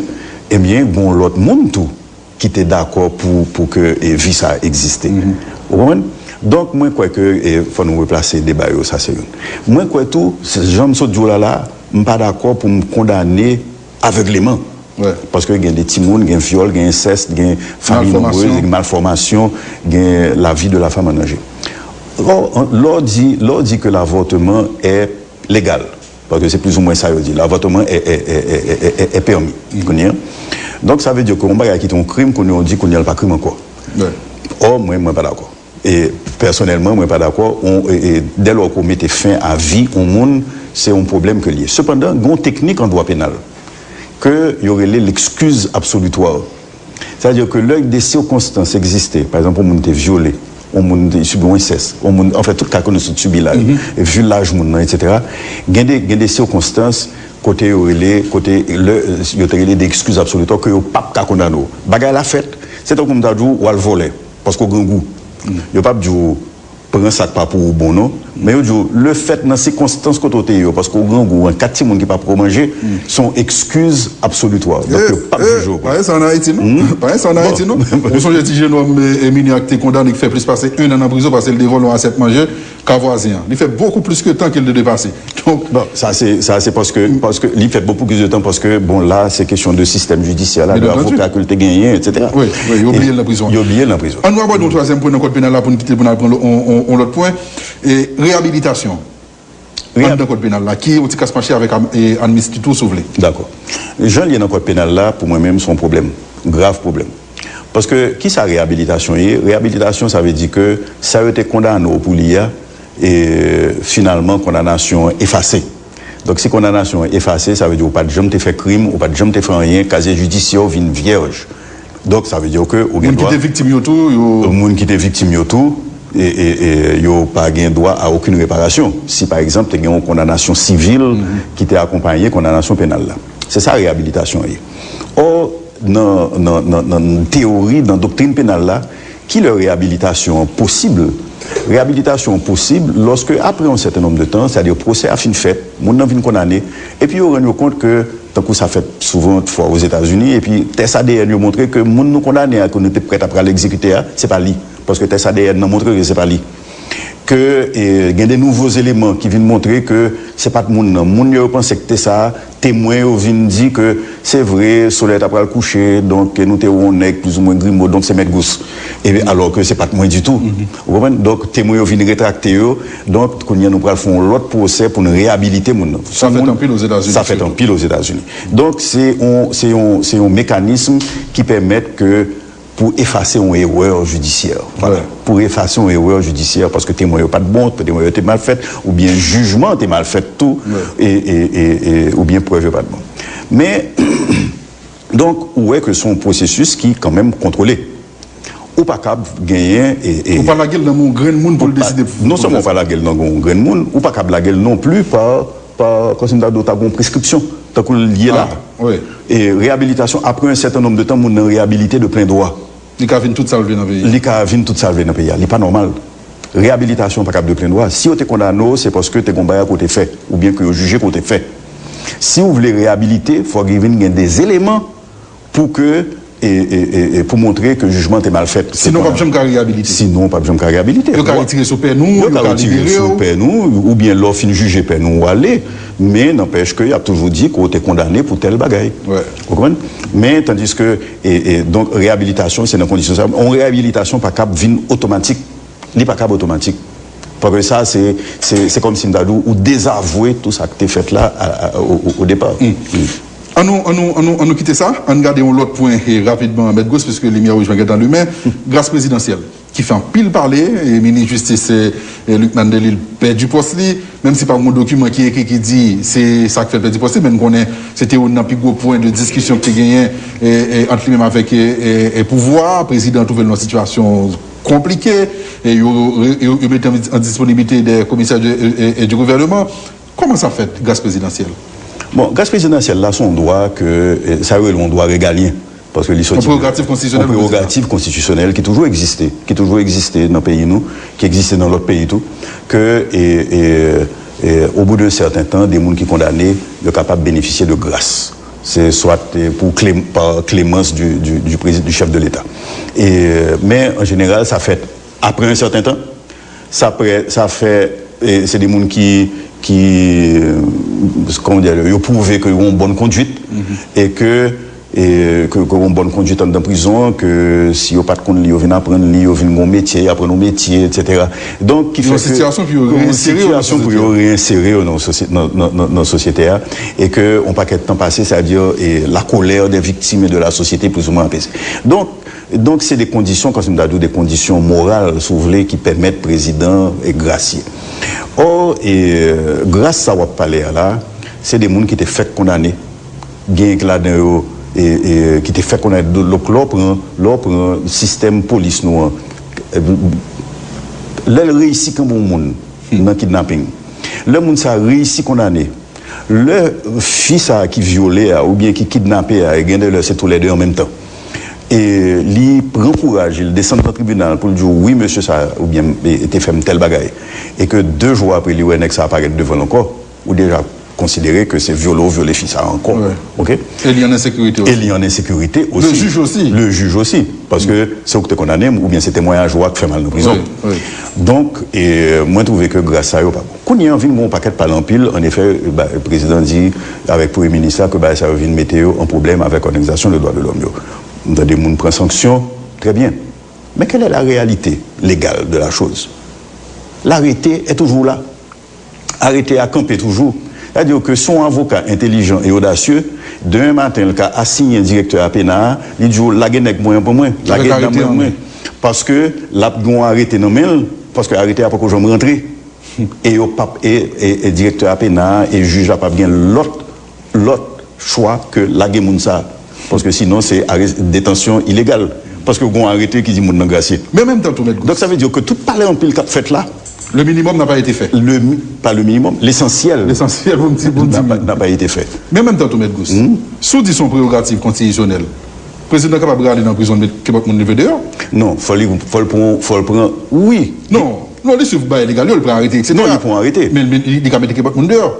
ebyen, gon lòt moun tou ki te dakò pou, pou ke, e, vi sa a egziste. Ou konprann? Donk, mwen kwè ke, e, fò nou replase deba yo, sa se youn. Mwen kwè tou, se jan m sot di w la la, m pa dakò pou m kondane avègleman. Paske gen de timoun, gen vyòl, gen ensèst, gen fanmi nonbrez, gen malfòmasyon, gen la vie de la femme en danger. Lè w di, lè w di ke l'avortement est légal, paske se plizoumwen sa yo di, l'avortement est, est, est, est, est, est permis. Kounye a. Donk, sa vle di ke yon bagay ki te yon krim, kounye a, w di, kounye a, l pa krim ankò. Ò, mwen, mwen pa dakò. E, pèsonèlman, mwen pa dakò. On, e, e, dès lors ke w mete fen a vi yon moun, se yon pwoblèm ke l ye. Sepandan, gen yon teknik an dwa penal ke yo rele l'excuse absolutoire. Sètadi ke lè de sikonstans egziste, pa egzanp, yon moun te vyole, yon moun te sibi yon ensèst, yon moun, anfen, tout ka ke nou sot sibi la yo, e, vi laj moun nan, etsetera, gen de, gen de sikonstans kote yo rele, kote lè, yo te rele de excuse absolutoire ke yo p ap ka kondane w. Bagay la fèt, se tankou m ta di w, w al vòlè, paske w grangou. Yo p ap di w, pran sa k pa pou ou bon non. Men yo di w, lefèt nan sikonstans kote w te ye yo, paske w grangou, an kat timoun ki pa poko manje, se yon excuse absolutoire. Donk, yo p ap jije w pou sa. Pa gen sa an Ayiti, non. Pa gen sa an Ayiti, non. Ou sonje ti jenòm, e, e, minè a ki te kondane, ki fè plis pase en an nan prizon, paske l te vòlè yon asyèt manje ka vwazen an. Li fè bokou plis ke tan ke l te dwe pase. Donk, Bon, sa se, sa se paske, paske li fè bokou plis de tan, paske, bon, la, se kesyon de sistèm jidisyè la, de avoka ke l te genyen, etsetera. Wi, wi, yo bliye l nan prizon. Yo bliye l nan prizon. Ann nou abòde yon twazyèm pwen nan kòd penal la pou n kite l pou n al pran yon, yon, yon lòt pwen. E reyabilitasyon. Anndan kòd penal la, ki yon ti kas mache avèk am-, e, administratif tou, si w vle. Dakò. Jan l ye nan kòd penal la, pou mwen menm, se yon pwoblèm. Grav pwoblèm. Paske, ki sa reyabilitasyon ye? Reyabilitasyon, sa vle di ke sa yo te kondane w pou li a, e, finalman, kondanasyon an efase. Donk, si kondanasyon an efase, sa vle di ou pa t janm te fè krim, ou pa t janm te fè anyen, kazye jidisyè w vin vyèj. Donk, sa vle di ke ou gen dwa. Moun ki te viktim yo tou, yo. Moun ki te viktim yo tou, e, e, e, yo pa gen dwa a okenn reparasyon. Si, pa egzanp, te gen yon kondanasyon sivil ki te akonpaye kondanasyon penal la. Se sa reyabilitasyon an ye. Ò, nan, nan, nan, nan teyori, nan doktrin penal la, ki lè reyabilitasyon an posib? Reyabilitasyon an posib lòske, apre yon sèten nonb de tan, sètadi pwosè a fin fèt, moun nan vin kondane, epi yo rann yo kont ke, tankou sa fèt souvan fwa Ozetazini, epi tès A D N yo montre ke moun nou kondane a, ke nou te prèt ap pral egzekite a, se pa li. Paske tès A D N nan montre ke se pa li. Ke, e, gen de nouvo eleman ki vin montre ke se pa t moun nan. Moun yo, yo panse ke te sa, temwen yo vin di ke se vre, solèy ta pral kouche, donk nou te wè yon nèg plizoumwen grimo, donk se Mèt Gous. E, alò ke se pa t mwen ditou. Ou konprann? Donk temwen yo vin retrakte yo. Donk kounye a nou pral fè yon lòt pwosè pou n reyabilite moun nan. Sa fèt anpil Ozetazini, sitou. Sa fèt anpil Ozetazini. Donk se yon, se yon, se yon mekanism ki pèmèt ke pou efase yon erè jidisyè. Vwala. Pou efase yon erè jidisyè, paske temwen yo pa t bon, temwen yo te mal fèt, oubyen jijman te mal fèt tou, e, e, e, e, oubyen prèv yo pa t bon. Men, donk, ou wè ke se yon pwosesis ki kanmenm kontwole. Ou pa kab genyen, e, e, Ou pa lage l nan men yon grenn moun pou l deside pou, non sèlman ou pa lage l nan yon grenn moun, ou pa kab lage l non pli pa, pa, kòmsi m ta di w, ta gen yon preskripsyon, tankou l ye la. E reyabilitasyon, apre yon sèten nonb de tan, moun nan reyabilite de plen dwa. Li ka vin tout sa l vle nan peyi a. Li ka vin tout sa l vle nan peyi a. Li pa nòmal. Reyabilitasyon pa kab de plen dwa. Si yo te kondane w, se paske te gen yon bagay ke w te fè, oubyen ke yo jije ke w te fè. Si w vle reyabilite, fòk vin gen de eleman pou ke, e, e, e, e, pou montre ke jijman te mal fèt. Sinon, w p ap janm ka reyabilite. Sinon, w p ap janm ka reyabilite. Yo ka retire sou pèn ou, yo ka libere w. Yo ka retire sou pèn ou, oubyen lè w fin jije pèn ou, w ale. Men, nanpèch ke y ap toujou di ke w te kondane pou tèl bagay. Ou konprann? Men, tandiske, e, e, donk, reyabilitasyon, se nan kondisyon sa. Yon reyabilitasyon pa kab vin otomatik. Li pa kab otomatik. Paske sa, se, se, se kòmsi m ta di w, ou dezavwe tou sa k te fèt la, a, a, o, o, o depa. An nou, an nou, an nou, an nou kite sa, an n gade yon lòt pwen, e, rapidman, Mèt Gous, piske limyè wouj mwen gentan limen. Gras prezidansyèl, ki fè anpil pale, e, minis jistis, e, e, Lucmane Delille pèdi pòs li, menm si pa gen yon dokiman ki ekri ki di se sa k fè l pèdi pòs li, men n konnen se te youn nan pi gwo pwen de diskisyon ki te genyen, e, e, ant li menm avèk, e, e, e, pouvwa a. Prezidan an twouve l nan yon sitiyasyon konplike, e yo, yo, yo mete an, an disponibilite de komisè de, e, e, e, du gouvèneman. Kòman sa fèt, gras prezidansyèl? Bon, gras prezidansyèl la, se yon dwa ke, e, sa yo rele yon dwa regalyen. Paske li soti yon prerogatif konstitisyonèl, yon prerogatif konstitisyonèl ki toujou egziste, ki toujou egziste nan peyi nou, ki egziste nan lòt peyi tou, ke, e, e, e, au bout d'un certain temps, de moun ki kondane, yo kapab benefisye de gras. Se swa, e, pou klem-, pa klemans du, du, du prézi-, du chef de l'État. E, men, an jeneral, sa fèt apre yon sèten tan. Sa prè, sa fè, e, se de moun ki, ki, e, kòman di, yo pwouve ke yo gen yon bòn konduit e ke, e, ke, ke yo gen yon bòn konduit anndan prizon an, ke si yo pa t konn li, yo vin aprann li, yo vin gen yon metye, y aprann yon metye, etsetera. Donk, ki fè ke yon sitiyasyon pou yo reyensere yo nan sosyete a. Yon sitiyasyon pou yo reyensere yo nan sosye-, nan, nan, nan, nan sosyete a, e ke yon pakèt tan pase, sètadi, e, la colère des victimes et de la société, plus ou moins apaisée. Donk, Donk, se de kondisyon, kòmsi m ta di w, de kondisyon moral, si w vle, ki pèmèt prezidan an, e, grasye. Ò, e, gras sa w ap pale a la, se de moun ki te fèk kondane. Gen ki ladan yo, e, e, ki te fèk kondane. Donk, lè w pran, lè w pran sistèm polis nou an, e, lè l reyisi kenbe yon moun nan kidnaping, lè moun sa a reyisi kondane, lè fi sa a ki vyole a oubyen ki kidnape a, e gen de lè se toulède an menm tan, e li pran kouraj, li desann nan tribinal pou l di w, wi, mesye sa a, oubyen, e, te fè m tèl bagay, e ke de jou apre, li wè nèg sa a parèt devan l ankò, ou deja konsidere ke se vyole w vyole fi sa a ankò. Oke? E li an ensekirite osi. E li an ensekirite osi. Le jij osi. Le jij osi. Paske se ou ki te kondane m, oubyen se temwayaj ou a k fè m al nan prizon. Donk, e, mwen twouve ke gras sa yo pa bon. Kounye a, vin gen yon pakèt pale anpil, annefè, ba, prezidan di avèk premye minis la ke bagay sa yo vin mete yo an pwoblèm avèk òganizasyon de dwa de lòm yo. M tande moun pran sanksyon, trè byen. Men quelle est la réalité légale de la chose? L'arrêté est toujours là. Arete a kanpe toujou. Sètadi ke si yon avoka entelijan e odasye, demen maten l ka asiyen direktè a pena a, li di w, lage nèg mwen an pou mwen, lage dam mwen pou mwen. Paske l ap gen yon arete nan men l, paske arete a poko janm rantre. E yo p ap, e, e, e direktè a pena a e jij la p ap gen lòt, lòt chwa ke lage moun sa a. Paske sinon, se ares-, detansyon ilegal. Paske w gen yon arete ki di moun nan grasye. Men menm tan tou, Mèt Gous. Donk, sa vle di ke tout pale anpil k ap fèt la, le minimum n'a pas été fait. Le mi-, pas le minimum, l'essentiel. L'essentiel, pou m di, pou m di. N'a pas, n'a pas été fait. Men menm tan tou, Mèt Gous. Si w di se yon prerogativ konstitisyonèl, Prezidan kapab rale nan prizon, met kenpòt moun leve deyò. Non, fò li, fò l pran, fò l pran, wi. Non, non, li swiv bagay legal yo, li pran arete, et cetera. Non, li pran arete. Men, men li, li ka mete kenpòt moun deyò.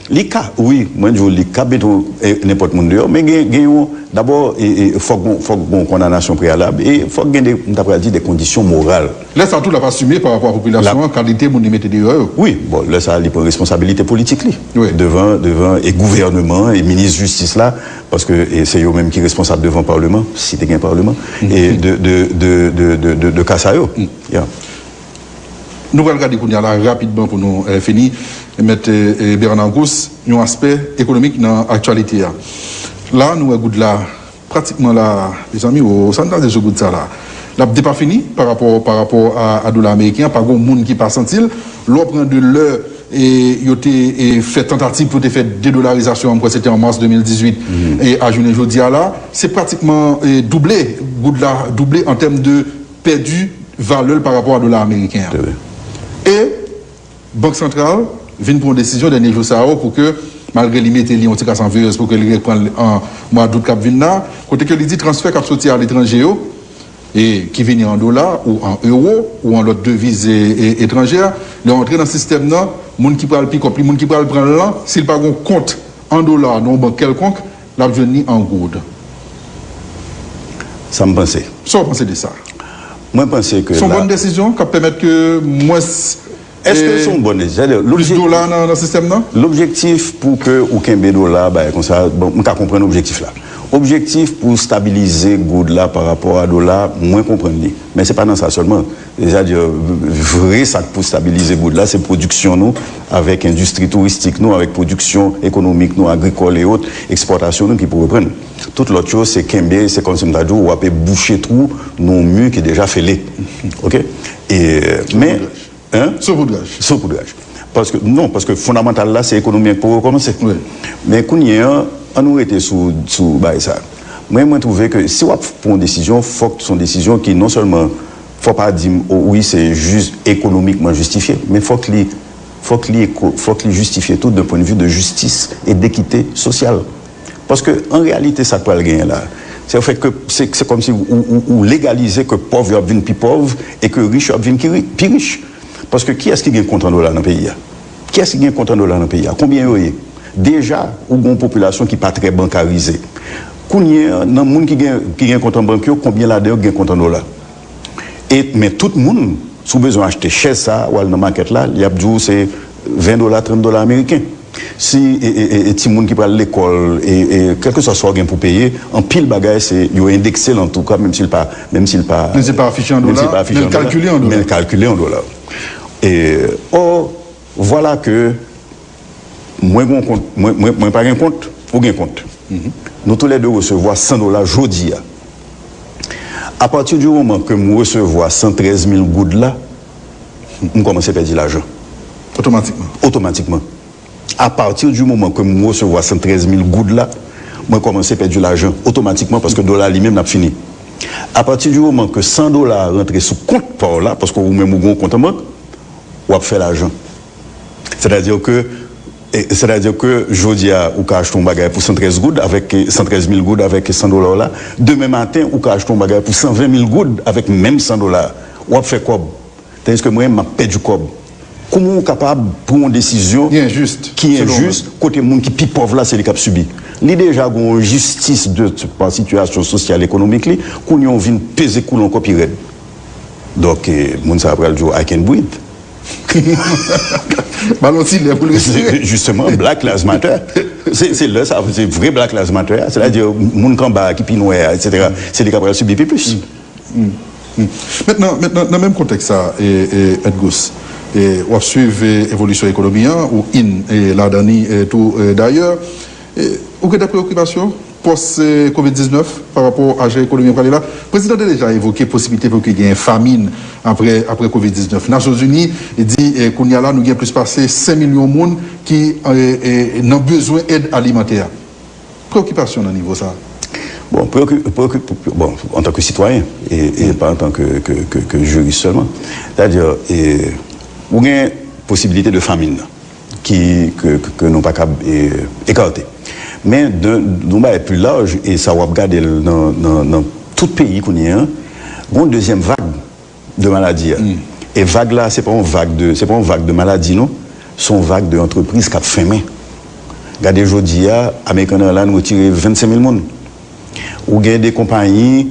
Li ka, wi, mwen di w, li ka mete, eh, nenpòt moun deyò, men gen, gen yon, dabò, e, e, fòk gon, fòk gon kondanasyon preyalab, e fòk gen de, m ta pral di, de kondisyon moral. Lè sa tou, l ap asime pa rapò a popilasyon an, kalite moun li mete deyò yo. Wi, bon, lè sa, li pran responsabilite politik li. Wi. Devan, devan, e gouvènman, e minis jistis la, paske, e se yo menm ki responsab devan palman, si te gen palman, e de, de, de, de, de, de, de ka sa yo. Ya. Nou pral gade kounye a la rapidman pou nou, eh, fini. Mèt, eh, eh, Bernard Gousse, yon aspè ekonomik nan aktyalite a. La, nou wè goud la pratikman la, mezanmi, o, sa n ta di sou goud sa la. L ap depafini pa rapò, pa rapò a, a dola ameriken an, pa gon moun ki pa santi l. Lè w pran de lè, e, yo te, e, fè tantativ pou te fè dedolarizasyon an, m kwè se te an mas de mil dizuit, e a jounen jodi a la, se pratikman, e, double, goud la double an tèm de pèdi valè l pa rapò a dola ameriken an. E Bank Santral vin pran yon desizyon dènye jou sa yo pou ke, malgre li mete li yon ti kas an veyez pou ke li reprann l an mwa dout k ap vin la, kote ke li di transfè k ap soti aletranje yo, e ki vini an dola ou an ewo ou an lòt deviz, e, e, etranjè, lè yo antre nan sistèm nan, moun ki pral pick up li, moun ki pral pran l lan, si l pa gen yon kont an dola nan yon bank kèlkonk, l ap jwenn li an goud. Sa m panse. Sa w panse de sa? Mwen panse ke se yon la bòn desizyon k ap pèmèt ke mwens, èske e, se yon bòn desizyon? Plis dola nan, nan sistèm nan? Lobjektif pou ke ou kenbe dola, bagay konsa, bon, m ka konprann objektif la. Objektif pou stabilize goud la pa rapò a dola, mwen konprann li. Men se pa nan sa sèlman. Sètadi, vre sa k pou stabilize goud la, se pwodiksyon nou, avèk endistri touristik nou, avèk pwodiksyon ekonomik nou, agrikòl e ot, ekspòtasyon nou ki pou reprann. Tout lòt yo, se kenbe, se kòmsi m ta di w, w ape bouche twou nan yon mi ki deja fele. Oke? E, men, Hein? Sopoudraj. Sopoudraj. Paske, non, paske fondamantal la, se ekonomi an ki poko kòmanse. Wi. Men kounye a, an nou rete sou, sou bagay sa. Mwen, mwen twouve ke si w ap pran yon desizyon, fòk se yon desizyon ki non sèlman, fò pa di m, o, wi, se jis ekonomikman jistifye, men fòk li, fòk li eko-, fòk li jistifye tou d'un point de vue de justice et d'équité sociale. Paske, an reyalite, sa k pral genyen la, se fèt ke se, se kòmsi ou, ou, ou legalize ke pòv yo ap vin pi pòv e ke rich yo ap vin ki ri-, pi rich. Paske kiyès ki gen kont an dola nan peyi a? Kiyès ki gen kont an dola nan peyi a? Konbyen yo ye? Deja, ou gen yon popilasyon ki pa trè bankarize. Kounye a, nan moun ki gen, ki gen kont an bank yo, konbyen ladan yo ki gen kont an dola? E, men tout moun, si w bezwen achte chèz sa a, w al nan makèt la, y ap di w se ven dola, trant dola ameriken. Si, e, e, e, e timoun ki pral lekòl, e, e, kèlkeswa sa w gen pou peye, anpil bagay se, yo endekse l antouka, menm si l pa, menm si l pa, menm si l pa afiche an dola, men l kalkile an dola. Men l kalkile an dola. E, ò, vwala ke mwen gen kont, mwen, mwen, mwen pa gen kont, ou gen kont. Nou toulède resevwa san dola jodi a. Apati di moman ke m resevwa san trèz mil goud la, m kòmanse pèdi lajan. Otomatikman. Otomatikman. Apati di moman ke m resevwa san trèz mil goud la, mwen kòmanse pèdi lajan otomatikman paske dola li menm l ap fini. Apati di moman ke san dola rantre sou kont pa w la, paske ou menm ou gen yon kont an bank, w ap fè lajan. Sètadi ke, e, sètadi ke jodi a, ou ka achte yon bagay pou san trèz goud avèk, e, san trèz mil goud avèk san dola w la. Demen maten, ou ka achte yon bagay pou san ven mil goud avèk menm san dola. W ap fè kòb. Tandiske mwen, m ap pèdi kòb. Kouman ou kapab pran yon desizyon ki enjis, kote moun ki pi pòv la, se li k ap sibi? Li deja gen yon jistis de, pa sitiyasyon sosyal, ekonomik li, kounye a w vin peze kou l ankò pi rèd. Donk, e, moun sa a pral di w, "I can breathe." Ba l yon ti lè pou l respire. Jisteman, Black Lives Matter. Se, se lè sa, se vre Black Lives Matter a. Sètadi, moun k anba a, ki pi nwè a, etsetera, se li k ap pral sibi pi plis. Mentnan, mentnan, nan menm kontèks sa, e, e, Edgos, e, w ap swiv, e, evolisyon ekonomi an, ou in, e, ladan li, e, tou, e, dayè. E, ou gen de preyokipasyon pòs, e, kovid diznèf pa rapò a jan ekonomi an prale la? Prezidan te deja evoke posiblite pou ke gen famin apre, apre kovid diznèf. Nasyonzini di, e, kounye a la, nou gen plis pase senk milyon moun ki, e, e, nan bezwen èd alimantè. Preyokipasyon nan nivo sa? Bon, preyoki-, preyoki-, bon, antanke sitwayen, e, e pa antanke ke, ke, ke jiris sèlman. Sètadi, e, ou gen posiblite de famin nan ki, ke, ke, ke nou pa kab, e, ekate. Men, de, de yon bagay pli laj, e sa w ap gade l nan, nan, nan tout peyi kounye a, gen yon dezyèm vag de maladi a. E vag la, se pa yon vag de, se pa yon vag de maladi, non. Se yon vag de antrepriz k ap fèmen. Gade jodi a, American Airlines retire vennsenk mil moun. Ou gen de konpayi,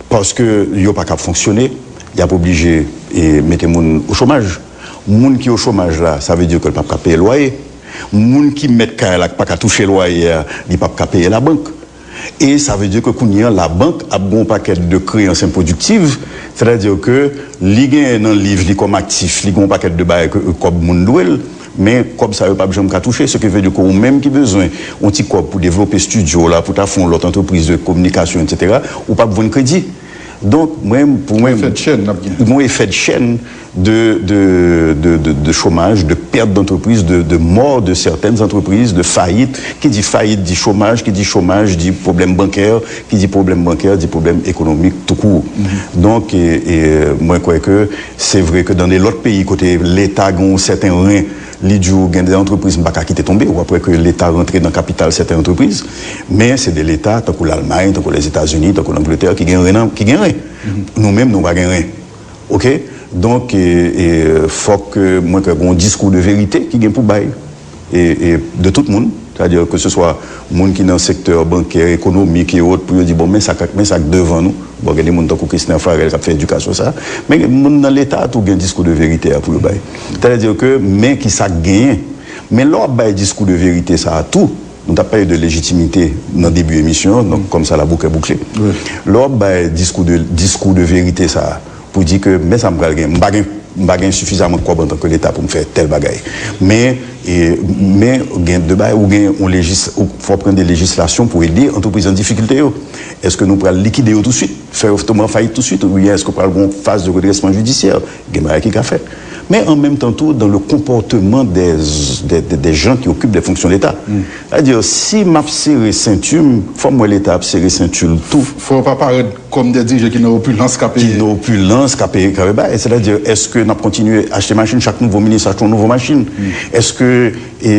paske yo pa ka fonksyone, y ap oblije, e, mete moun o chomaj. Moun ki o chomaj la, sa vle di ke l p ap ka peye lwaye. Moun ki mèt kay la, k pa ka touche lwaye a, li p ap ka peye labank. E sa vle di ke kounye a, labank ap gen yon pakèt de kreyans enpwodiktiv, sètadi ke li genyen nan liv li kòm aktif, li gen yon pakèt de bagay ke, kòb moun dwe l, men kòb sa yo p ap janm ka touche, ce qui veut dire ke ou menm ki bezwen yon ti kòb pou devlope estidyo w la, pou ta fè yon lòt antrepriz de kominikasyon, etsetera, ou p ap jwenn kredi. Donk, mwen, pou mwen, efè de chèn n ap gen. Yon efè de chèn de, de, de, de, de chomaj, de pèt d'antreprise, de, de mò de sètèn antrepriz, de fayit. Ki di fayit, di chomaj, ki di chomaj, di pwoblèm bankè, ki di pwoblèm bankè, di pwoblèm ekonomik toukou. Donk, e, e, mwen kwè ke se vre ke nan de lòt peyi kote Leta gen yon sèten ren, li di w gen de antrepriz m pa ka kite tonbe, w ap wè ke Leta rantre nan kapital sèten antrepriz, men se de Leta tankou Lalmay, tankou Lèzetazini, tankou Langletè ki gen ren, ki gen ren. Nou menm, nou pa gen ren. Oke? Donk, e, e, fòk, e, mwen kwè gen yon diskou de verite ki gen pou bay. E, e, de tout moun. Sètadi ke se swa moun ki nan sektè bankè, ekonomik e ot, pou yo di, bon, men sa k, men sa k devan nou. Bon, gen de moun tankou Christian Farel k ap fè edikasyon sa. Men moun nan Leta tou gen diskou de verite a pou yo bay. Sètadi ke, men ki sa k genyen. Men lè w ap bay diskou de verite sa a tou, nou t ap pale de lejitimite nan debi emisyon an, donk kòm sa la boucle boucle. Lè w ap bay diskou de, diskou de verite sa a, pou di ke, men sa m pral gen, m pa gen, m pa gen sifizaman kòb antanke Leta pou m fè tèl bagay. Men, e, men gen de bagay, ou gen yon lejis-, ou, fò pran de lejislasyon pou ede antrepriz an difikilte yo. Èske nou pral likide yo touswit, fè yo tobe an fayit touswit, oubyen èske pral gen yon faz de redrèsman jidisyè? Gen bagay ki ka fèt. Men an menm tan tou, dans le comportement des, des, des, des gens qui occupent des fonctions d'État. Sètadi, si m ap sere senti m, fò m wè Leta ap sere senti l tou. Fò yo pa parèt kòm de dirijan ki nan opilans k ap, ki nan opilans k ap, k ap bay. Sètadi, èske n ap kontinye achte machin, chak nouvo minis achte yon nouvo machin? Èske, e,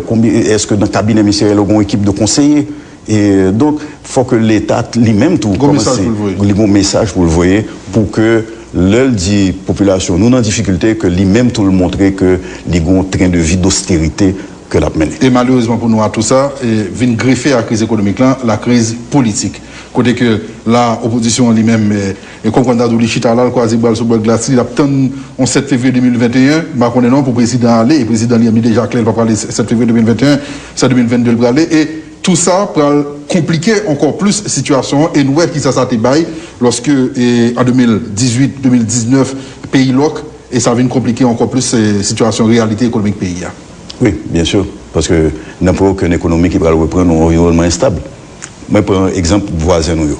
konbyen, èske nan kabinè ministeryèl yo gen yon ekip de konseye? E, donk, fò ke Leta li menm tou kòmanse, li gen yon mesaj pou l voye, pou ke lè l di popilasyon nou nan difikilte, ke li menm tou l montre ke li gen yon tren de vi dosterite ke l ap mennen. E malerezman pou nou a tou sa, e, vin grefe a kriz ekonomik lan, lakriz politik. Kote ke la, opozisyon an li menm, e, e konprann ta di w li chita la, l kwaze bra l sou bòl glas li, l ap tann yon sèt fevriye de mil venteyen, m pa konnen non, pou prezidan ale, e prezidan li menm li deja klè, li pa prale sèt fevriye de mil venteyen, se de mil vennde l prale, e tou sa pral konplike ankò plis sitiyasyon an, e n wè kisa sa te bay, lòske, e, an de mil dizuit, de mil diznèf, peyi lòk, e sa vin konplike ankò plis, e, sitiyasyon reyalite ekonomik peyi a. Wi, byen si, paske n ap wè okenn ekonomi ki pral reprann nan yon anviwònman enstab. Mwen pran egzanp vwazen nou yo.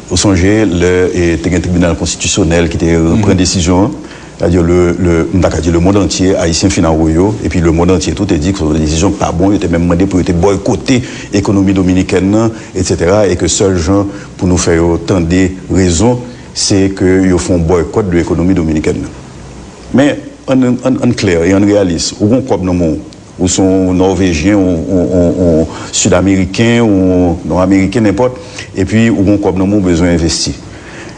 Ou sonje lè, e, te gen tribinal konstitisyonèl ki te pran desizyon an? Sètadi, le, le, m ta ka di lemonn antye, Ayisyen fin awoyo, epi lemonn antye tou te di ke se yon desizyon ki pa bon, yo te menm mande pou yo te bòykote ekonomi dominikèn nan, etsetera, e ke sèl jan pou nou fè yo tande rezon, se ke yo fè yon bòykòt de ekonomi dominikèn nan. Men, ann, ann, ann klè e ann reyalis, ou gen yon kòb nan men w, ou se yon Nòvejyen, yon, yon, yon, yon Sid Ameriken, yon Nò Ameriken, nenpòt, epi ou gen yon kòb nan men w, ou bezwen envesti.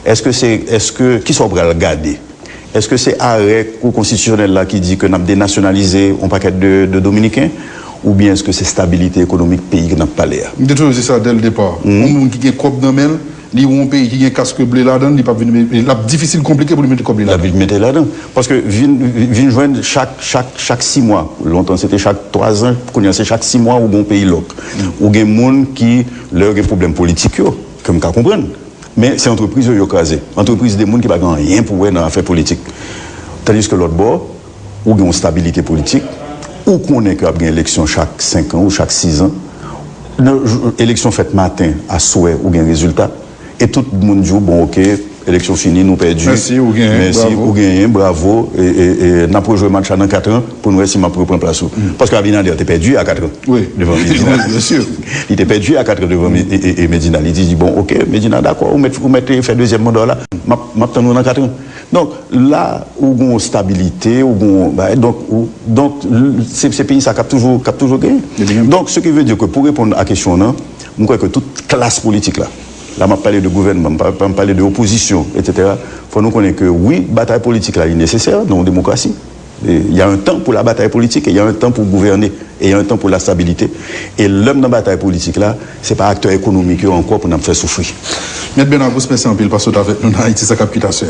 Èske se, èske, kisa w pral gade? Èske se arè Kou Konstitisyonèl la ki di ke n ap denasyonalize yon pakèt de, de Dominiken? Oubyen èske se stabilite ekonomik peyi ke n ap pale a? M te toujou di sa dè l depa. Yon moun ki gen kòb nan men l, li wè yon peyi ki gen kask ble ladan l, li p ap vin, l ap difisil, konplike pou li mete kòb li ladan. L ap vin mete ladan. Paske vin, vin jwenn chak, chak, chak sis mwa. Lontan se te chak twazan, kounye a se chak sis mwa ou gen yon peyi lòk. Ou gen moun ki, lè yo gen pwoblèm politik yo, ke m ka konprann. Men se antrepriz yo, yo kraze. Antrepriz de moun ki pa gen anyen pou wè nan afè politik. Tandiske lòt bò, ou gen yon stabilite politik, ou konnen ke ap gen eleksyon chak senk an ou chak sis an. Nan jou, eleksyon fèt maten, aswè, ou gen rezilta. E tout moun di w, bon, oke, eleksyon fini, nou pèdi. Mèsi, ou genyen, bravo. Mèsi, ou genyen, bravo. E, e, e, n ap rejwe match la nan kat an pou n wè si m ap repran plas ou. Paske Abinader te pèdi a kat an devan Medina. Wi, byen si. Li te pèdi a kat an devan Me-, e, e, e Medina. Li di, di, bon, oke, Medina, dakò, ou mèt, ou mèt fè dezyèm manda w la. M ap, m ap tann ou nan kat an. Donk, la ou gen yon stabilite, ou gen yon bagay, donk, ou, donk l- se, se peyi sa k ap toujou, k ap toujou genyen. Donk, ce qui veut dire que, pou reponn a kesyon w nan, mwen kwè ke tout klas politik la, la m ap pale de gouvènman, m pa- m pale de opozisyon, etsetera, fò nou konnen ke wi, batay politik la li nesesè nan yon demokrasi. Il y a un temps pour la bataille politique et il y a un temps pour gouverner et il y a un temps pour la stabilité. E lè m nan batay politik la, se pa aktè ekonomik yo ankò pou n ap fè soufri. Mèt Bernard Gousse, mèsi anpil paske w t avèk nou nan Ayiti sa k ap pit aswè.